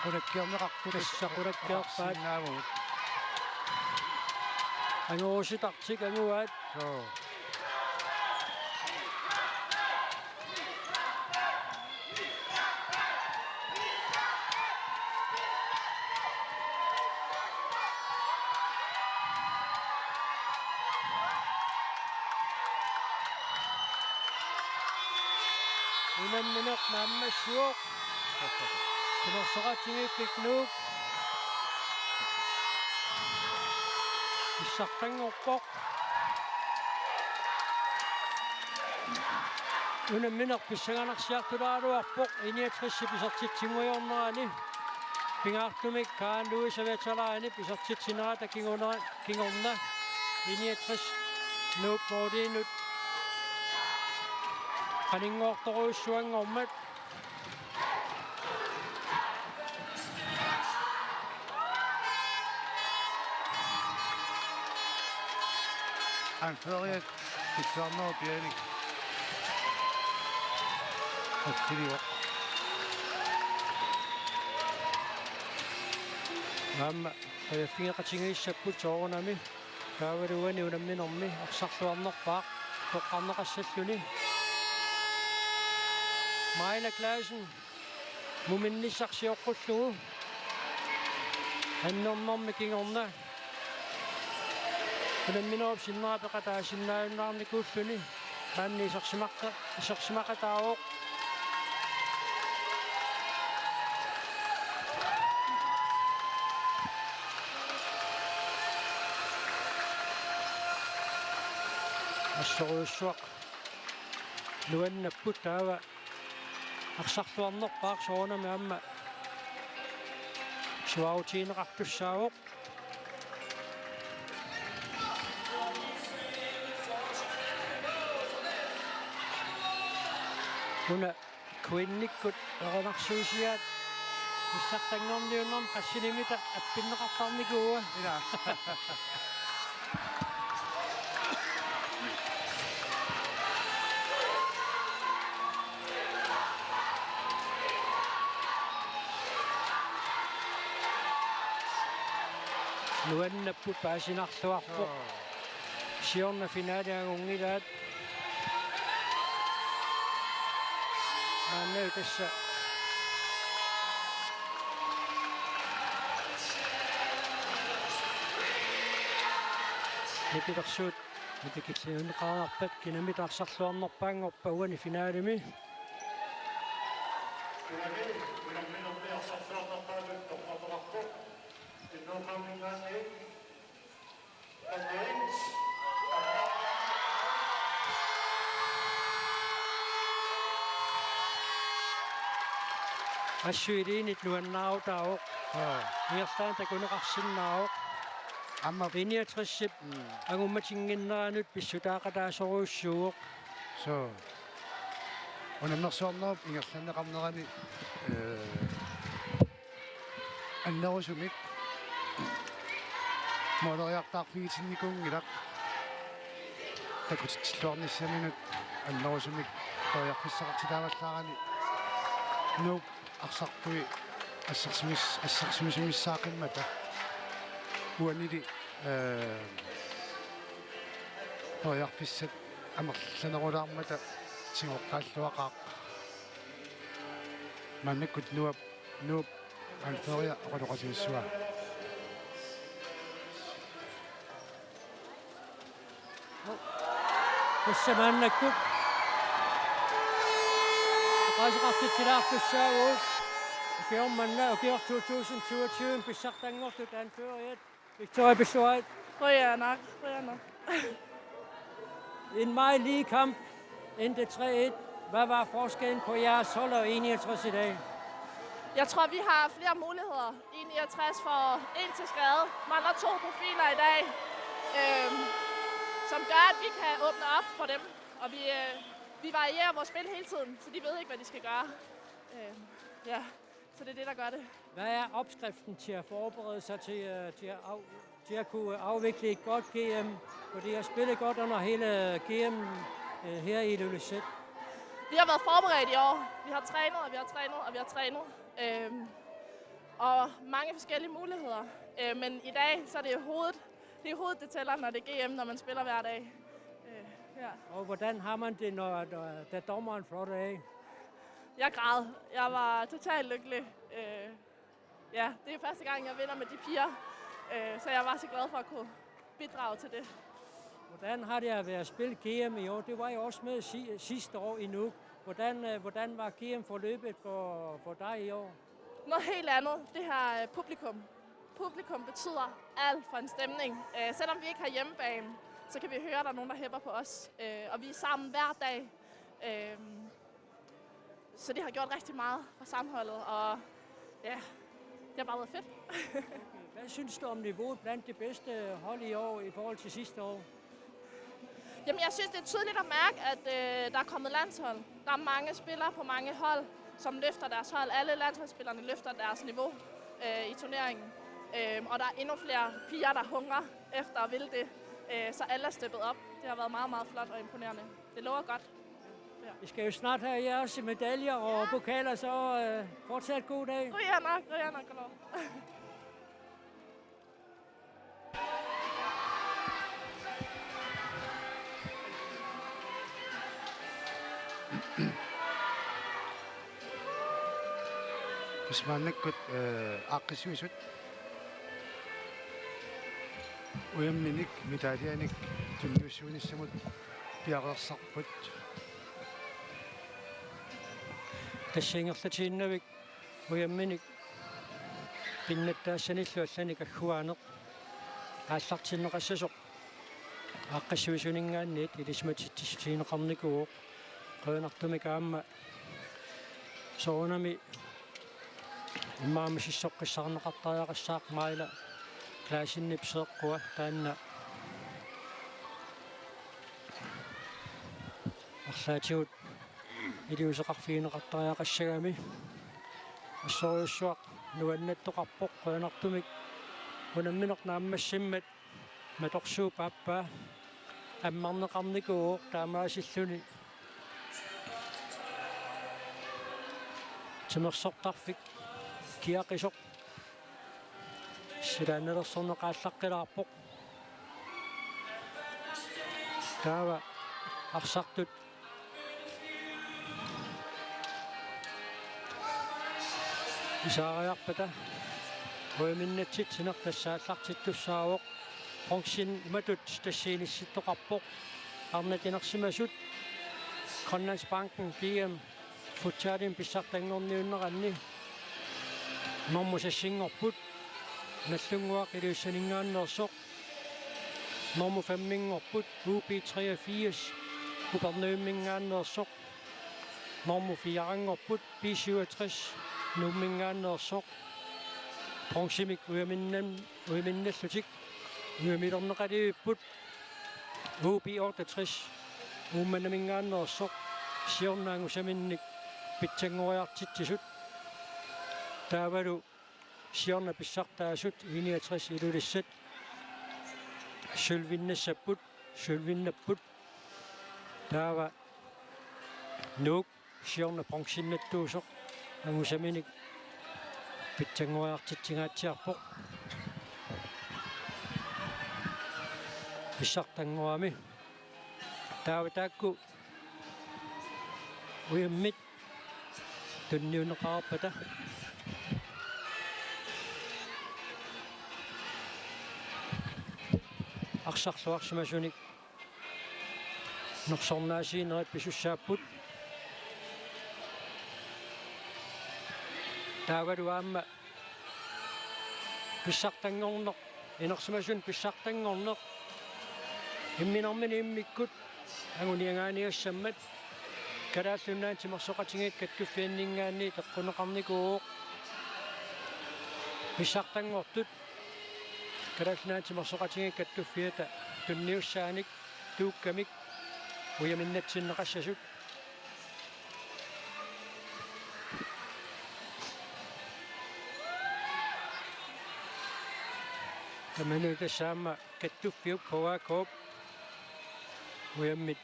Qulakkeerneqartut. Tassa qulakkeerpaat. Oqarsinnaavagut. Angorusutartik anguaat. Suu. Unammineq naammassivoq. Timersoqatigiippik Nuuk pissartanngorpoq. Unammineq pissanganarsiartulaaraluarpoq enogtresip isertitsinnguarnerani. Pingaartumik Karen Louise Veteranip isertitsinerata kinguna-, kingorna enogtres Nuup målinut qaninngortorujussuanngormat. Anføreriat pissaarnerup pianik affilivoq. Aamma qajaffigeqatigiissapput soorunami. Taavalu uani unamminermi arsarluarnerpaaq toqqarneqassalluni. Maila Clausen muminnissaq sioqqullugu annernermi kingorna unamminerup sinnera peqataasinnaajunnaarnikuulluni. Maanna isersimaqqa-, isersimaqataavoq. Assorujussuaq nuannapput, taava arsarluarnerpaaq soorunami aamma suaarutigineqartussaavoq. Una Queenikkut erinarsuusiaat pissartanngorniunnermi qassinimita appinneqartarnikuua. Ila. Nuannapput, paasinarluarpoq. Suu. Siorna finale angunngilaat. Maanna tassa nipilersuut nipikilliunneqarpat kinamita arsarluarnerpaanngorpat uani finalemi. Assut iliinit nuannaarutaavoq. Aa. Ingerlaannaq takuneqarsinnaavoq. Aamma enogtresip, mm, angummatinnginneranut pissutaaqataasorujussuuvoq. Suu. Unammersuarnerup ingerlanneqarnerani, ee, annerusumik måleriartaarfigitinnikuunngilaq. Takutitsilluarnissaminut annerusumik periarfissaqartitaavallaarani Nuup arsartui assersuis-, assersuisimissaaqimmata uanili, ee, periarfissat amerlanerulaarmata tigoqqaalluaqaaq. Maannakkut Nuup, Nuup anføreria oqaloqatigissuaa. Tassa maannakkut oqaaseqartitsilaartussaavugut. Ukioq manna, ukioq to tusind toogtyve pissartanngortut anføreriat Victoria Bissuarit. Qujanaq, qujanaq. En meget lige kamp, endte tre et. Hvad var forskellen på jeres hold og enogtres i dag? Jeg tror, vi har flere muligheder. Enogtres får en til skade, mangler to profiler i dag, øhm, som gør, at vi kan åbne op for dem. Og vi, øh, vi varierer vores spil hele tiden, så de ved ikke, hvad de skal gøre. Øhm, ja, så det er det, der gør det. Hvad er opskriften til at forberede sig til, øh, til at af-, til at kunne afvikle et godt G M? Fordi I har spillet godt under hele G M, øh, her i Ilulissat. Vi har været forberedt i år. Vi har trænet, og vi har trænet, og vi har trænet. Øhm, og mange forskellige muligheder. Øh, men i dag, så er det jo hovedet. Det er hovedet, det tæller, når det er G M, når man spiller hver dag. Øh, ja. Og hvordan har man det, når, når, da dommeren fløjter af? Jeg græd. Jeg var totalt lykkelig. Øh, ja, det er første gang, jeg vinder med de piger. Øh, så jeg var så glad for at kunne bidrage til det. Hvordan har det at være spillet G M i år? Det var jo også med si-, sidste år i Nuuk. Hvordan, øh, hvordan var G M forløbet for, for dig i år? Noget helt andet. Det her, øh, publikum. Publikum betyder alt for en stemning. Øh, selvom vi ikke har hjemmebane, så kan vi høre, at der er nogen, der hæpper på os. Øh, og vi er sammen hver dag. Øh, så det har gjort rigtig meget for sammenholdet, og ja, det har bare været fedt. Hvad synes du om niveauet blandt de bedste hold i år i forhold til sidste år? Jamen, jeg synes, det er tydeligt at mærke, at, øh, der er kommet landshold. Der er mange spillere på mange hold, som løfter deres hold. Alle landsholdsspillerne løfter deres niveau, øh, i turneringen. Øhm, og der er endnu flere piger, der hungrer efter at ville det. Øh, så alle er steppet op. Det har været meget, meget flot og imponerende. Det lover godt. Ja. I skal jo snart have jeres medaljer og pokaler, så, øh, fortsat god dag. Qujanaq, qujanaq, qujanaq. Tassa maannakkut, øh, aaqqissuisut ujamminik medaljenik tunniussiunissamut piareersarput. Tassa ingerlatiinnavik ujamminik pinnattaassanillu allanik agguaaneq aallartinneqassasoq aaqqissuisuninngaanniit ilisimatitsissutigineqarnikuuvoq. Qujanartumik aamma soorunami immaqa misissoqqissaarneqartariaqassaaq Maila Claessenip seeqqua taanna arlaatigut iliuuseqarfigineqartariaqassagami. Assorujussuaq nuannattoqarpoq qujanartumik unammineq naammassimmat. Matorsuup aappaa ammarneqarnikuuvoq taamaasilluni timersortarfik kiaqisoq silaannalersorneq aallaqqilaarpoq. Taava arsartut isaariarpata ujaminnatsitsineq tassa aallartittussaavoq. Bronzit imatut tassa inissittoqarpoq. Arnat inersimasut Grønlandsbanken G M futsalimi pissartanngorniunneranni. Normu sassinngorput Nagdlunguaq Ilulissaninngaanneersoq. Normu femminngorput U B treogfirs Upernavimminngaanneersoq. Normu fireanngorput B syvogtres Nuumminngaanneersoq. Bronzemik ujaminnan-, ujaminnallutik ujamilerneqalivipput U B otteogtres Uummannaminngaanneersoq, siorna angusaminnik pitsanngoriartitsisut. Taavalu siorna pissartaasut I niogtres Ilulissat sølvinnassapput, sølvinnapput. Taava Nuuk siorna bronzinnattuusoq angusaminik pitsanngoriartitsingaatsiarpoq. Pissartanngorami. Taava taakku ujammit tunniunneqarpata arsarluarsimasunik Nersornaasiinerit pisussaapput. Taavalu aamma pissartanngorneq, inersimasunut pissartanngorneq imminermini immikkut anguniagaaniassammat Kalaallit Nunaanni Timersoqatigiit Kattuffianninngaanniit eqquneqarnikuuvoq. Pissartanngortut Kalaallit Nunaanni Timersoqatigiit Kattuffiata tunniussaanik tuukkamik ujaminnatsinneqassasut. Tamanut tassa aamma Kattuffiup H A K-p ujammit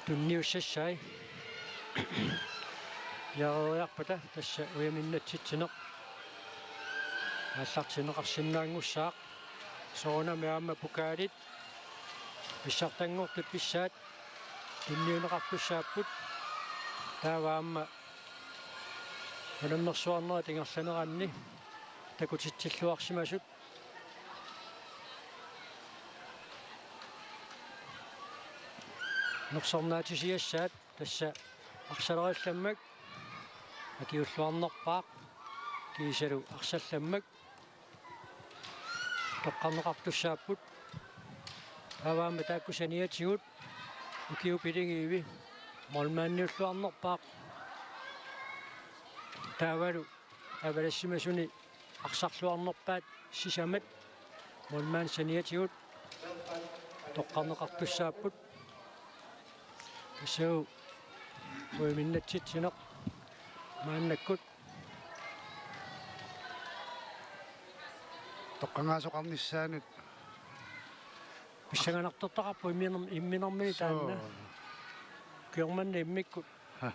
tunniussassai piareeriarpata tassa ujaminnatsitsineq aallartinneqarsinnaanngussaaq. Soorunami aamma pokaalit pissartanngortut pissaat tunniunneqartussaapput. Taava aamma unammersuarnerit ingerlaneranni takutitsilluarsimasut nersornaatisiassaat tassa arsalerillammak akiulluarnerpaaq kiisalu arsallammak toqqarneqartussaapput. Taava aamma taakku saniatigut ukiut pilingiivi målmandiulluarnerpaaq taavalu avalassimasuni arsarluarnerpaat sisamat målmandip saniatigut toqqarneqartussaapput. Tassalu ujaminnatsitsineq maannakkut toqqagaasoqarnissaanut pissanganartortaqarpoq imminerm-, imminermini taanna. Suu. Ukiormanna immikkut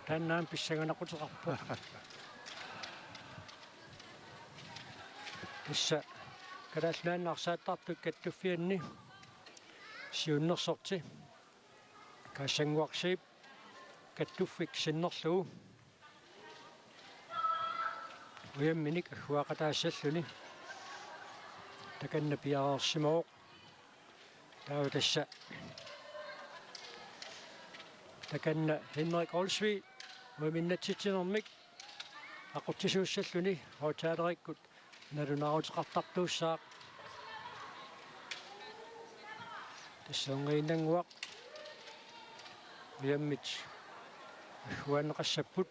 taanna aamma pissanganaqquteqarpoq. Tassa Kalaallit Nunaanni arsaattartut Kattuffianni siunnersorti Kaassanguaq Zeeb kattuffik sinnerlugu ujamminik agguaqataassalluni takanna piareersimavoq. Taava tassa takanna Henrik Olsvig ujaminnatsitsinermik aqutsisuussalluni højttalerikkut nalunaaruteqartartuussaaq. Tassa orniginnannguaq ujammit agguaanneqassapput.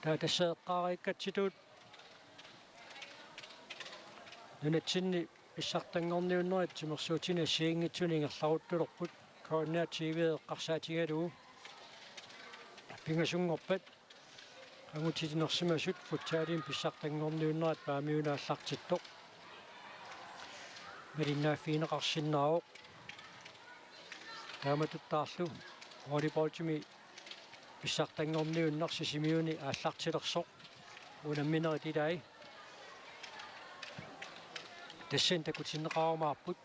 Taava tassa eqqaareerikkatsitut nunatsinni pissartanngorniunnerit timersuutini assigiinngitsuni ingerlaruttulerput K N R T V eqqarsaatigalugu. Pingasunngorpat angutitinersimasut futsalimi pissartanngorniunnerat Paamiuni aallartittoq malinnaaffigineqarsinnaavoq. Taamatuttaarlu volleyballimi pissartanngorniunneq Sisimiuni aallartilersoq unamminerit ilaat tassani takutinneqarumaarput.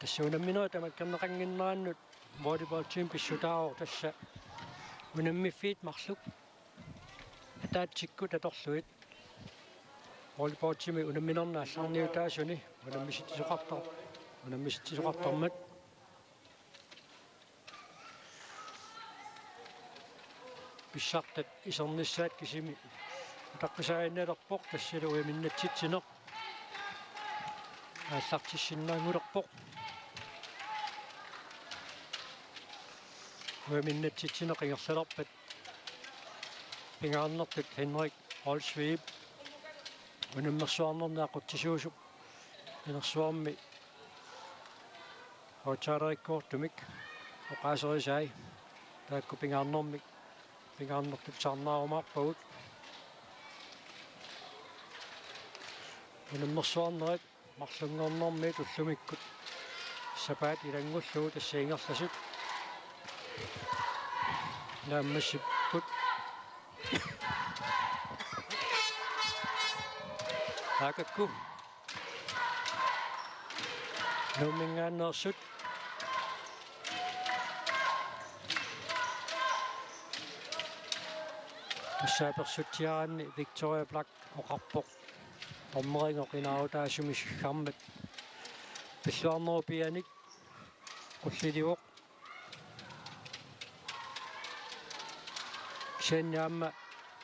Tassa unamminerit tamakkerneqannginnerannut volleyballimi pissutaavoq tassa unammiffiit marluk ataatsikkut atorlugit. Volleyballimi unamminerni aallarniutaasuni unammisitsisoqartar-, unammisitsisoqartarmat. Pissartat isernissaat kisimi utaqqisaaginnalerpoq, tassalu ujaminnatsitsineq aallartissinnaanngulerpoq. Ujaminnatsitsineq ingerlalerpat pingaarnertut Henrik Olsvigip unammersuarnerni aqutsisuusup inersuarmi højttalerikkoortumik oqaaserisai taakku pingaarnermik pingaarnertut saarnaarumaarpagut. Unammersuarnerit marlunngornermi ullumikkut sapaat ilanngullugu tassa ingerlasut naammassipput. Taakakku Nuumminngaanneersut. Tassa apersutsiaraanni Victoria Black oqarpoq: Dommerinngoq inaarutaasumik siggarmat pilluarnerup pianik Qullilivoq. Kisianni aamma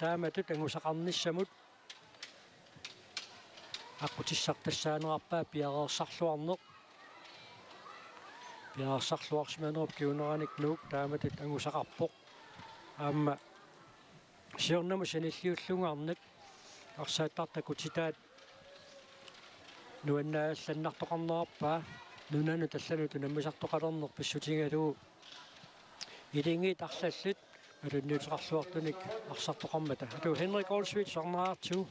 taamatut angusaqarnissamut aqqutissartassaanerarpaa piareersarluarneq. Piareersarluarsimanerup kinguneranik Nuuk taamatut angusaqarpoq. Aamma siornamut sanilliullungaarnak arsaattartut takutitaat nuannaallannartoqarnerarpaa nunanut allanut unammisartoqalerneq pissutigalugu. Ilingiit arlallit malunniuteqarluartunik arsartoqarmata. Atu Henrik Olsvig, tusarnaartigu.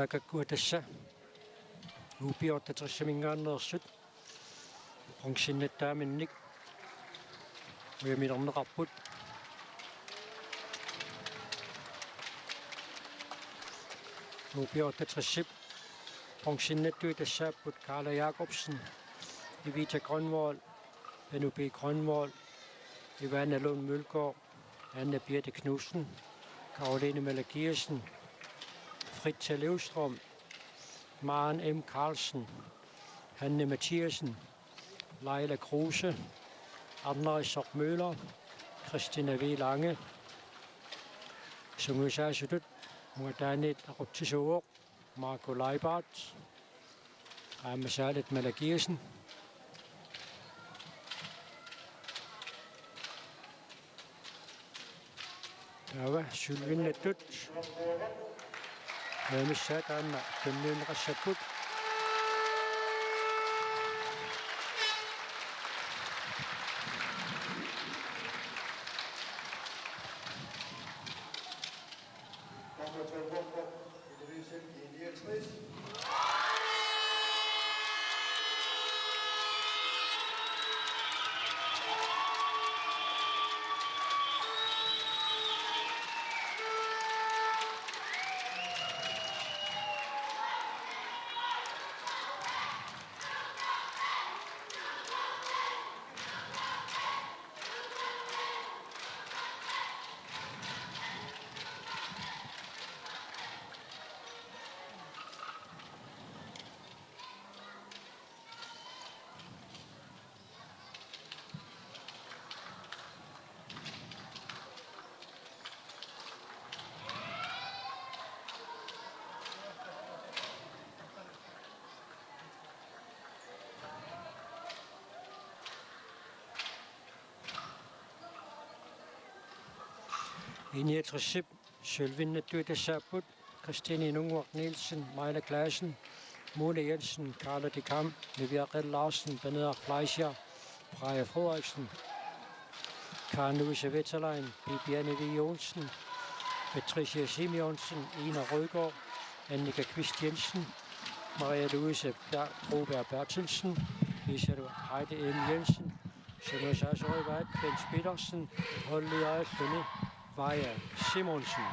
Aakakkua tassa U B otteogtresiminngaanneersut bronzinnattaaminnik ujamilerneqarput. U B otteogtresip bronzinnattui tassaapput Karla Jakobsen, Evita Grønvold, Benno B. Grønvold, Ivana Lund Mølgaard, Anne Birthe Knudsen, Karoline Møller Geertsen, Fritza Løvstrøm, Maren M. Carlsen, Hanne Mathiassen, Laila Kruse, Anna Sok Møller, Christina V. Lange, sungiusaasutut ungataaniit aqutsisuuvoq Marco Leibart, aamma Saalit Malakiasen. Taava sølvinnattut. Aamma missaat aamma tunniunneqassapput. Niogtresip sølvinnattui tassaapput Christine Nunguaq Nielsen, Maila Clausen, Mona Jensen, Carla de Kam, Niviaq L. Larsen, Benedikt Fleischer, Freja Frederiksen, Karen Louise Wetterlein, Bibiane V. Olsen, Patricia Simeonsen, Ina Rødgaard, Annika Kvist Jensen, Maria Louise Ber-, Broberg Berthelsen, Liselotte Heide M. Jensen, Søndersagsøjvaat Bent Petersen, Holly Ejlflønni, Vaja Simonsen.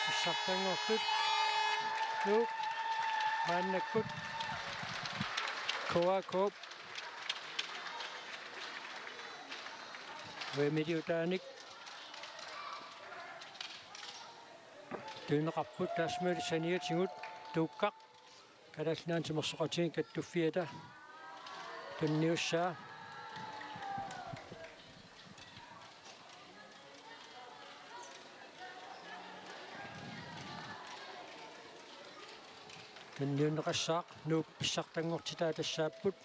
Pissartanngortut. Nuuk maannakkut K A K. Uimiliutaanik tunineqarput, taassumilu saniatigut Tuukkaq Kalaallit Nunaanni Timersoqatigiit Kattuffiata tunniussaa. Tunniunneqassaaq, Nuup pissartanngortitai tassaapput: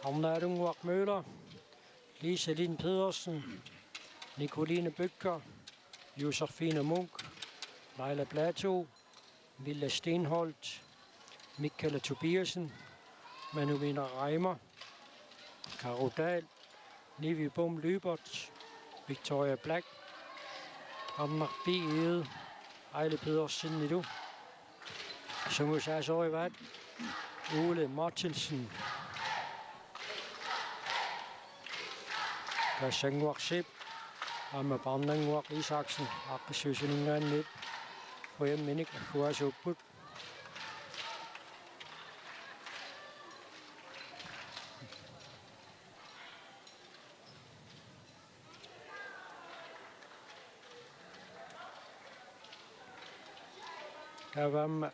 Arnaalunnguaq Møller, Lise Lind Pedersen, Nicoline Bødker, Josefine Munk, Laila Platou, Mille Steenholdt, Mikkela Tobiassen, Manuina Reimer, Karo Dahl, Nivi Bohm Lybert, Victoria Black, Anna B. Egede, Aili Pedersenilu. Sungiusaasorivaat Ole Martinsen, Kassannguaq Zeeb aamma Paarnannguaq Isaksen aaqqissuisuninngaanniit K J M-inik agguaasuupput. Taava aamma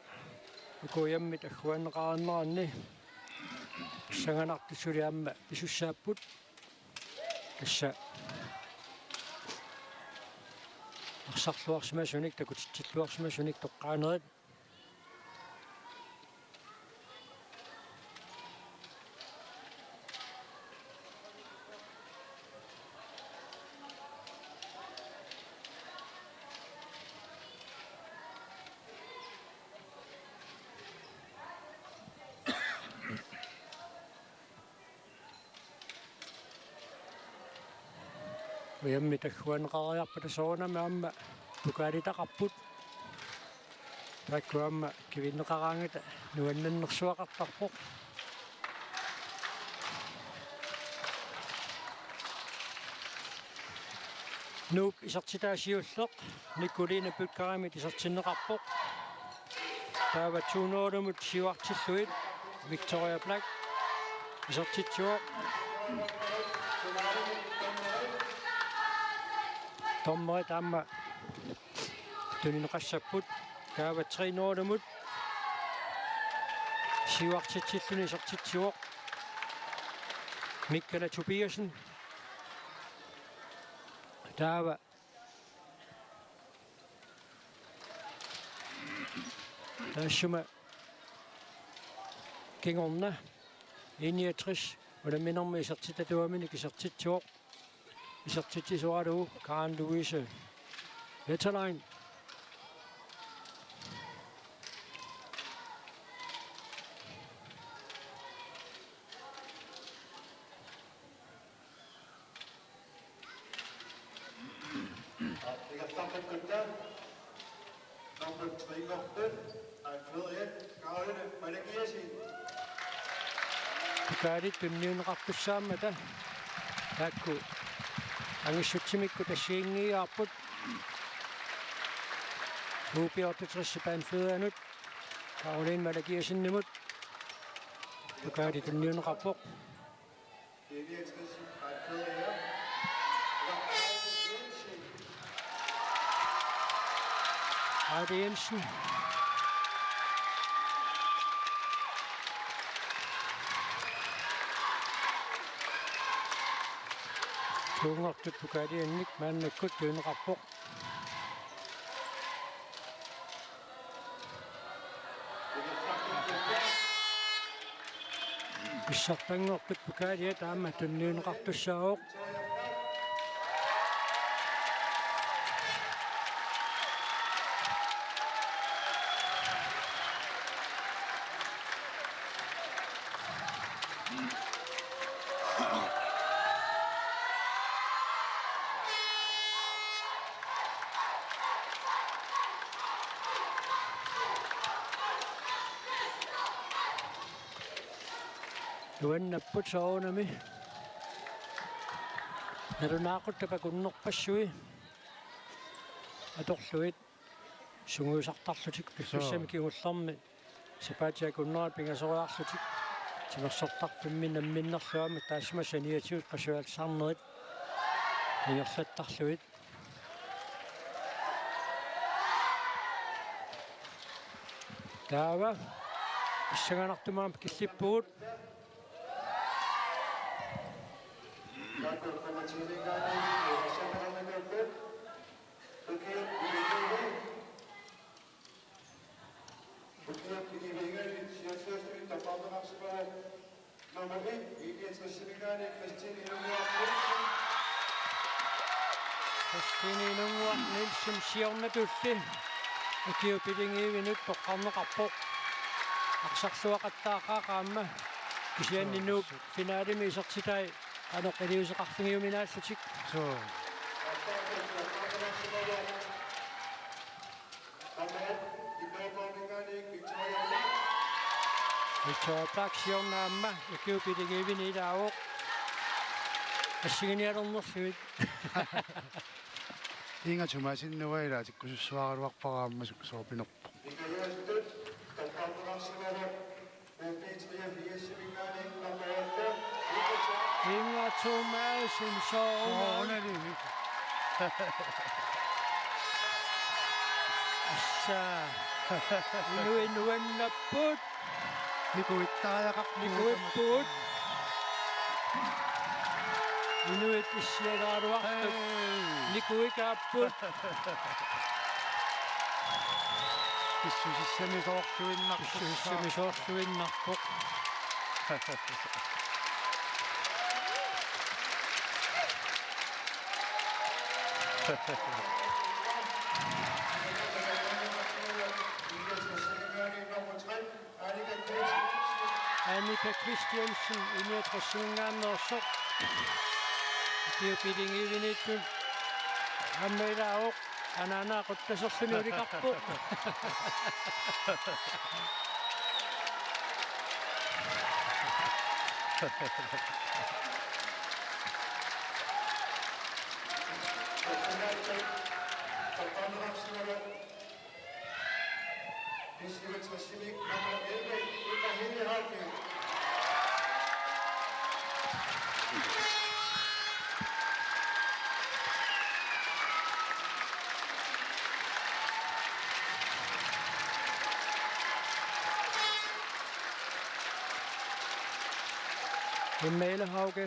K J M-it agguaanneqareerneranni pissanganartut suli aamma pisussaapput. Tassa arsarluarsimasunik, takutitsilluarsimasunik toqqaanerit. K J M-it agguaanneqareerpata soorunami aamma pokaalitaqarput. Taakku aamma kivinneqaraangata nuannernersuaqartarpoq. Nuup isertitaa siulleq Nicoline Bødkerimit isertinneqarpoq. Taava to nul-imut siuartillugit Victoria Black isertitsivoq. Dommerit aamma tunineqassapput. Taava tre nul-imut siuartitsilluni isertitsivoq Mikkela Tobiassen. Taava taassuma kingorna I niogtres unamminermi isertitatuaminik isertitsivoq. Isertitsisoralugu Karen Louise Wetterlein. Number three, Karoline Malakiasen. Pokaalit tunniunneqartussaammata taakku angissutsimikkut assigiinngiiaarput. U B otteogtres bandføderanut Karoline Malakiasenimut pokaali tunniunneqarpoq. Heidi Jensen. Tuunngortut pokaaliannik maannakkut tunineqarpoq. Pissartanngortut pokaalia taama tunniunneqartussaavoq. Nuannapput soorunami. Nalunaaqutaq akunnerpassui atorlugit sungiusartarlutik piffissami kingullermi sapaatip akunnerata pingasoriarlutik. Timersortarfimmi namminnerlu aamma taassuma saniatigut qasualsarnerit ingerlattarlugit. Taava pissanganartumik aamma killippugut. Nummer et, I niogtres-iminngaanniit, Christine Inunguaq Nielsen. Christine Inunguaq Nielsen siornatulli ukiut pilingiuinut toqqarneqarpoq. Arsarluaqattaaqaaq aamma, kisianni Nuuk finalemi isertitai qanoq iliuuseqarfigiuminaallutik. Suu. Victoria Black siorna aamma ukiut pilingiuini ilaavoq. Assiginialernerlugit. Inga Thomassen, Nuua, ilaa tikkusussuaraluarpara aamma su-, sooq pinerpoq. Inga Thomassen soorunalimi. Assa. Inuit nuannapput. Nikuittariaqarput. Nikuipput. Inuit issialeraluartut. Hej. Nikuikaapput. Pissusissamisoorluinnarpoq. Pissusissamisoorluinnarpoq. Annika Christiansen, I niogtres-iminngaanneersoq. Ukiut pilingiuiniittut aamma ilaavoq, anaanaa quttaserluni ulikarpoq. Emma Elehauge.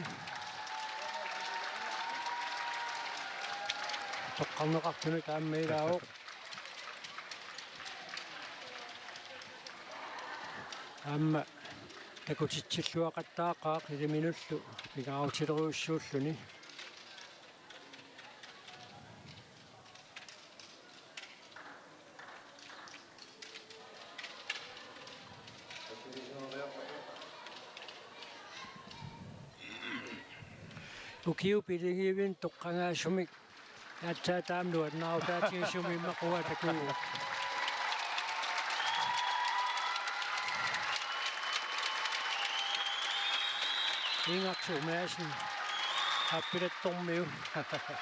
Toqqarneqartunut aamma ilaavoq. Aamma takutitsilluaqattaaqaaq iliminullu pingaarutilerujussuulluni. Ukiut pilingiuinut toqqagaasumik aatsaat aamma nuannaarutaatigisumik immaqa uanga takujuvoq. Inga Thomassen, Aappilattormiu,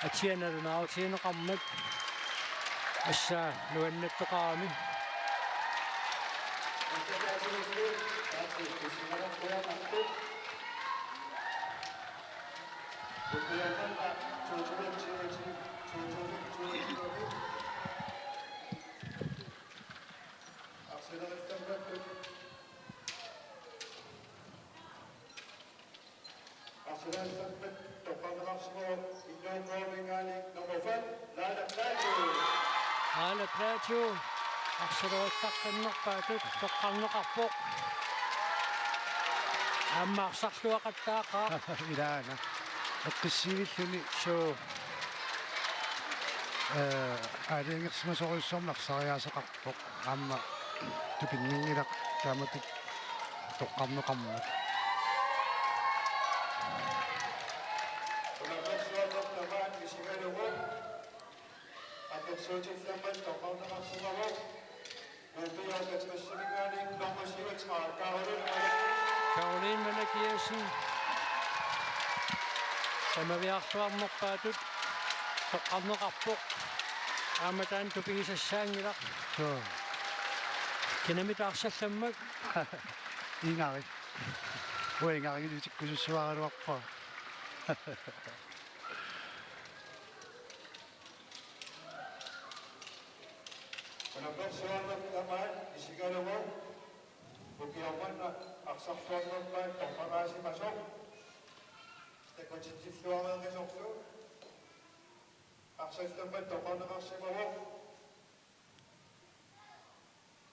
atia nalunaarutigineqarmat, assa nuannertoqarami. Arsenalip toqqarneqarsimavoq Innuup Nuumminngaanniit nummer fem, Laila Platou. Laila Platou, arsaleruttartannerpaatut toqqarneqarpoq. Aamma arsarluaqattaaqaaq. Ilaana. Eqqissiivilluni. Suu. Ee, aalajangersimasorujussuarmik arsariaaseqarpoq. Aamma tupinninngilaq taamatut toqqarneqarmat. Karoline Manakiassen. Samaviarluarnerpaatut toqqarneqarpoq. Aamma taanna tupigisassaanngilaq. Suu. Kinamita arsallammak? Ingari. Uingaringilutikkusussuaraluarpara. Unammersuarnertamaan isigalugu ukiormanna arsarsuarnerpaat toqqagaasimasoq takutitsilluareersorlu arsallammat toqqarneqarsimavoq.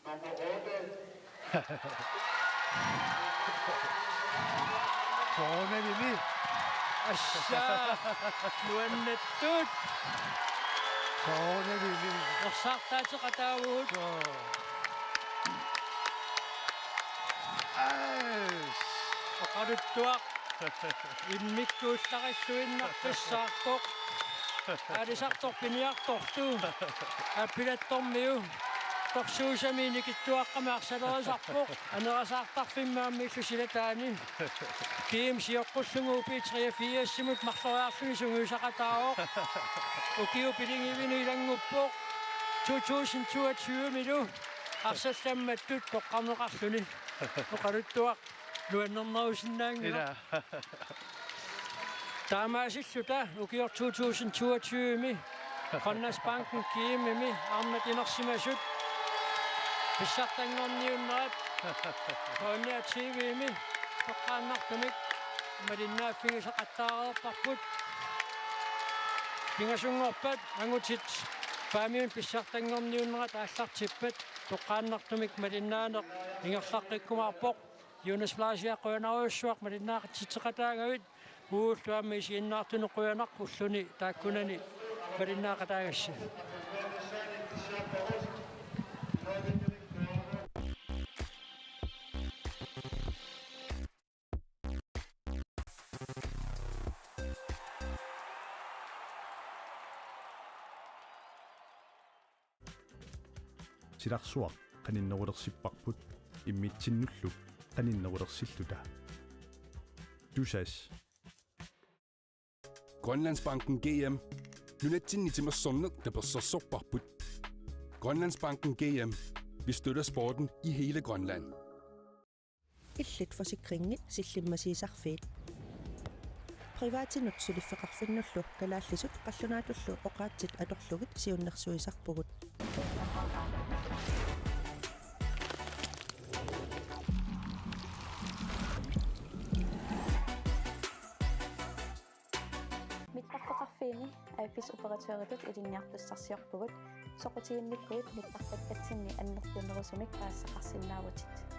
Nummer otte. Soorunalimi. Assa. Nuannattut. Soorunalimi. Ersaartaateqataavugut. Soo. Ais. Oqaluttuaq. Immikkuullarilluinnaq pissaartoq. Aalisartoq piniartorlu. Appilattormiu. Torsuusami nikittuaqqami arsalerisarpoq. Anerasaartarfimmi aamma illu silataani. Kim sioqqullugu B treogfirsimut marloriarluni sungiusaqataavoq. Ukiut piligivini ilannguppoq. To tusind toogtyve-milu arsallammattut toqqarneqarluni. Oqaluttuaq. Nuannernerusinnaanngilaq. Ila. Taamaasilluta ukioq to tusind toogtyve-mi Grønlandsbanken G M-imi arnat inersimasut pissartanngorniunnerat Grønlands T V-mi toqqaannartumik malinnaaffigisaqattaareerparput. Pingasunngorpat angutit Faamiuni pissartanngorniunnerat aallartippat toqqaannartumik malinnaaneq ingerlaqqikkumaarpoq. Jonas Fleischer, qujanarujussuaq malinnaaqatsitseqataagavit. Uullu aamma isiginnaartunut qujanaq, ulluni taakkunani malinnaaqataagassi. Silarsuaq qaninnerulersipparput immitsinnullu qaninnerulersilluta. Tusass. Grønlandsbanken G M. Nunatsinni timersorneq tapersersorparput. Grønlandsbanken G M. Vi støtter sporten i hele Grønland. Illit forsikringi sillimmasiisarfiit. Privatinut suliffeqarfinnullu kalaallisut qallunaatullu oqaatsit atorlugit siunnersuisarpugut. Mittarfeqarfiini A F S-operatøritut ilinniartussarsiorpugut, soqutiginnikkuit mittarfakkatsinni annertunerusumik paasisaqarsinnaavutit.